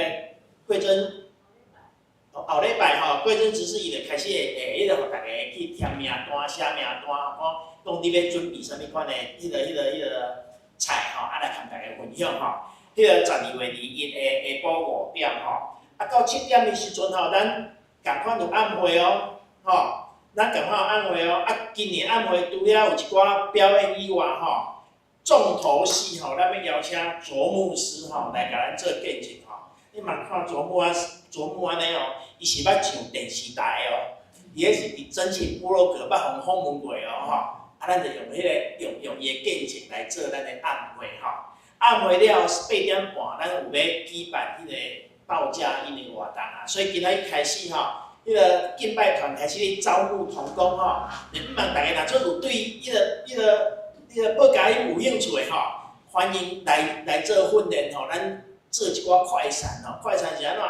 過陣後禮拜吼，過陣執事伊就開始會會彼個予逐家去填名單、寫名單，講講你欲準備啥物款的彼個彼個彼個菜吼，啊來共大家分享吼。彼個12月21的下晡5點吼，啊到7點的時陣吼，咱仝款有暗會哦，吼，咱仝款有暗會哦。啊，今年暗會除了有一寡表演以外吼，重頭戲吼，咱欲邀請卓牧師吼來共咱做見證吼。你嘛看卓牧啊，卓牧按呢哦，伊是捌上電視台哦，伊彼是佇真情部落格捌予人訪問過哦吼。啊，咱就用彼個用用伊的見證來做咱的暗會吼。暗會了8點半，咱有欲舉辦彼個報佳音的活動啊。所以今仔日開始吼，彼個敬拜團開始咧招募同工吼，就希望大家若做有對彼個彼個彼個報佳音有興趣的吼，歡迎來來做訓練吼，咱。做一寡快闪吼，快闪是按怎？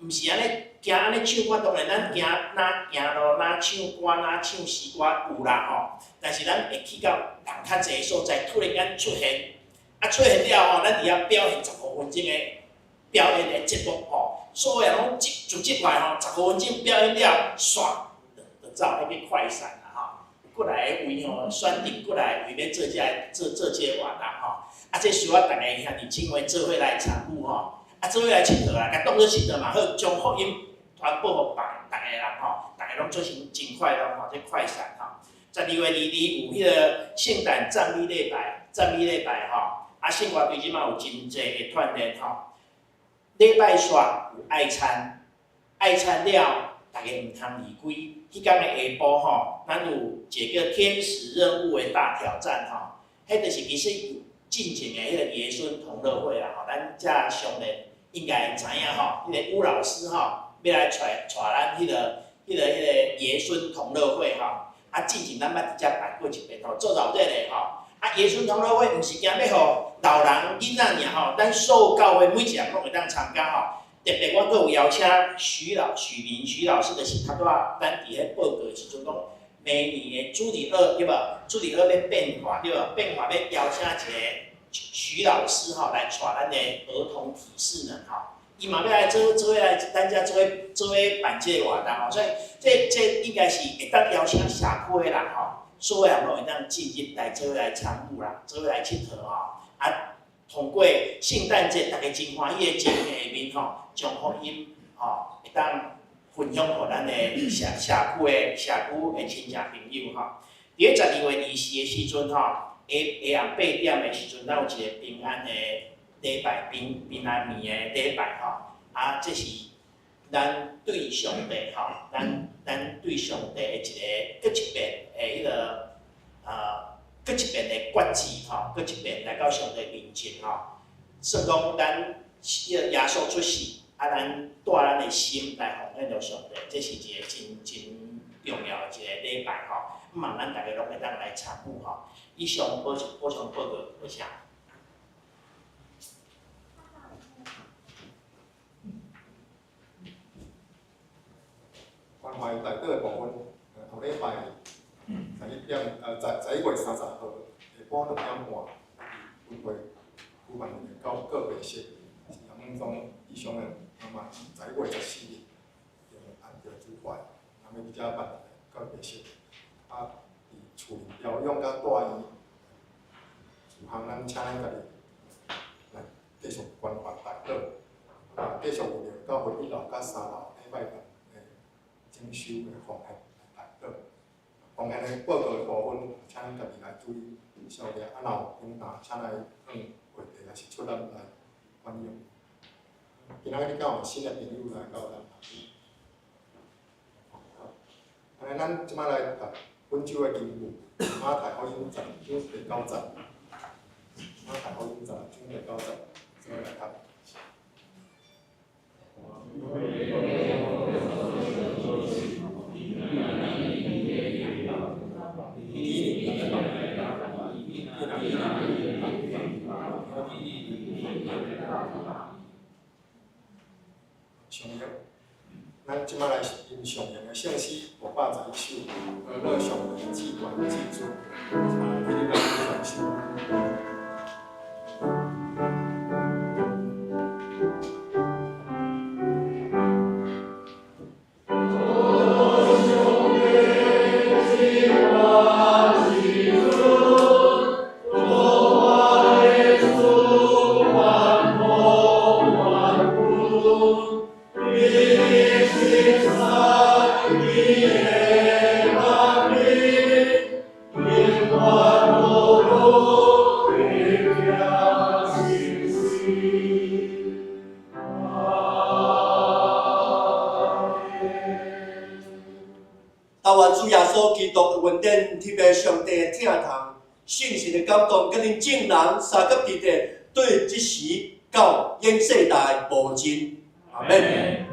毋是按呢行按呢唱歌，当然咱行若行路，若唱歌，若唱诗歌有啦吼。但是咱會去到人較濟的所在，突然間出現，啊出現了後，咱佇遐表現15分鐘的表演的節目吼，所有人攏集聚來吼，十五分鐘表演了，煞就走，彼叫快閃啦吼。有過來的位吼，選定過來的位欲做這个做做這个活動吼。啊，這需要逐个兄弟姊妹做伙來參與吼。啊，做伙來𨑨迌啦，共當做𨑨迌嘛好，將福音傳播予別逐个人吼，逐个攏做成真快樂吼，這快閃吼。12月22有彼个聖誕讚美禮拜，讚美禮拜吼，啊，聖歌隊這馬有真濟的鍛鍊吼。禮拜煞有愛餐，愛餐了，逐家毋通離開。彼工的下晡吼，咱有一個叫天使任務的大挑戰吼，彼就是其實進前的彼個爺孫同樂會啦吼，咱遮常年應該知影吼，彼個吳老師吼，欲來帶帶咱彼個爺孫同樂會吼，啊，進前咱捌佇遮辦過一遍吼，做熱熱的吼，啊，爺孫同樂會毋是驚欲予老人囡仔爾吼，咱所有教會每一個人攏會當參加吼。特別我閣有邀請許明許老師，就是頭拄仔咱佇咧報告的時陣講，明年的主日學對無？主日學欲變化對無？變化欲邀請一個許老師吼來帶咱的兒童體適能吼，伊嘛欲來做做伙來咱遮做伙做伙辦這個活動吼，所以這這應該是會當邀請社區的人吼，所有人攏會當進入來做伙來參與啦，做伙來𨑨迌吼，啊，通過聖誕節逐家真歡喜的情形下面吼，將福音吼會當分享予咱的社社區的社區的親戚朋友吼。佇咧12月24的時陣吼，下下暗8點的時陣，咱有一個平安的禮拜，平平安暝的禮拜吼。啊，這是咱對上帝吼，咱咱對上帝的一個閣一遍的彼個閣一遍的決志吼，閣一遍來到上帝面前吼。算講咱彼個耶穌出世，啊，咱帶咱的心來奉獻予上帝，這是一個真真重要的一個禮拜吼。希望咱逐家攏會當來參與吼。以上補補充報告，多謝。關懷代禱的部分，後禮拜11點，11月30號下晡2點半，分會舉辦一個告別式，是楊孟宗醫生的媽媽，11月14日，按照主懷，他們佇遮辦一個告別式。啊，佇厝裡療養佮住院，事項咱請咱家己來繼續關懷代禱，啊，繼續為著教會一樓佮三樓禮拜堂的整修的奉獻來代禱。奉獻的報告的部分，請咱家己來注意小列，啊，若有困難，請來向會地抑是出納來反映。今仔日敢有新的朋友來到咱內底？好，按呢，咱這擺來讀本周的經文，馬太福音10章第9節。馬太福音10章第9節，做伙來讀。上譯，咱這擺來吟誦的聖詩511首，歌樂上帝至懸至尊，請起立來雙手。但願主耶穌基督的恩典，特別上帝的疼痛、聖神的感動，佮恁眾人相佮佇咧，對這時到永世代無盡。阿們。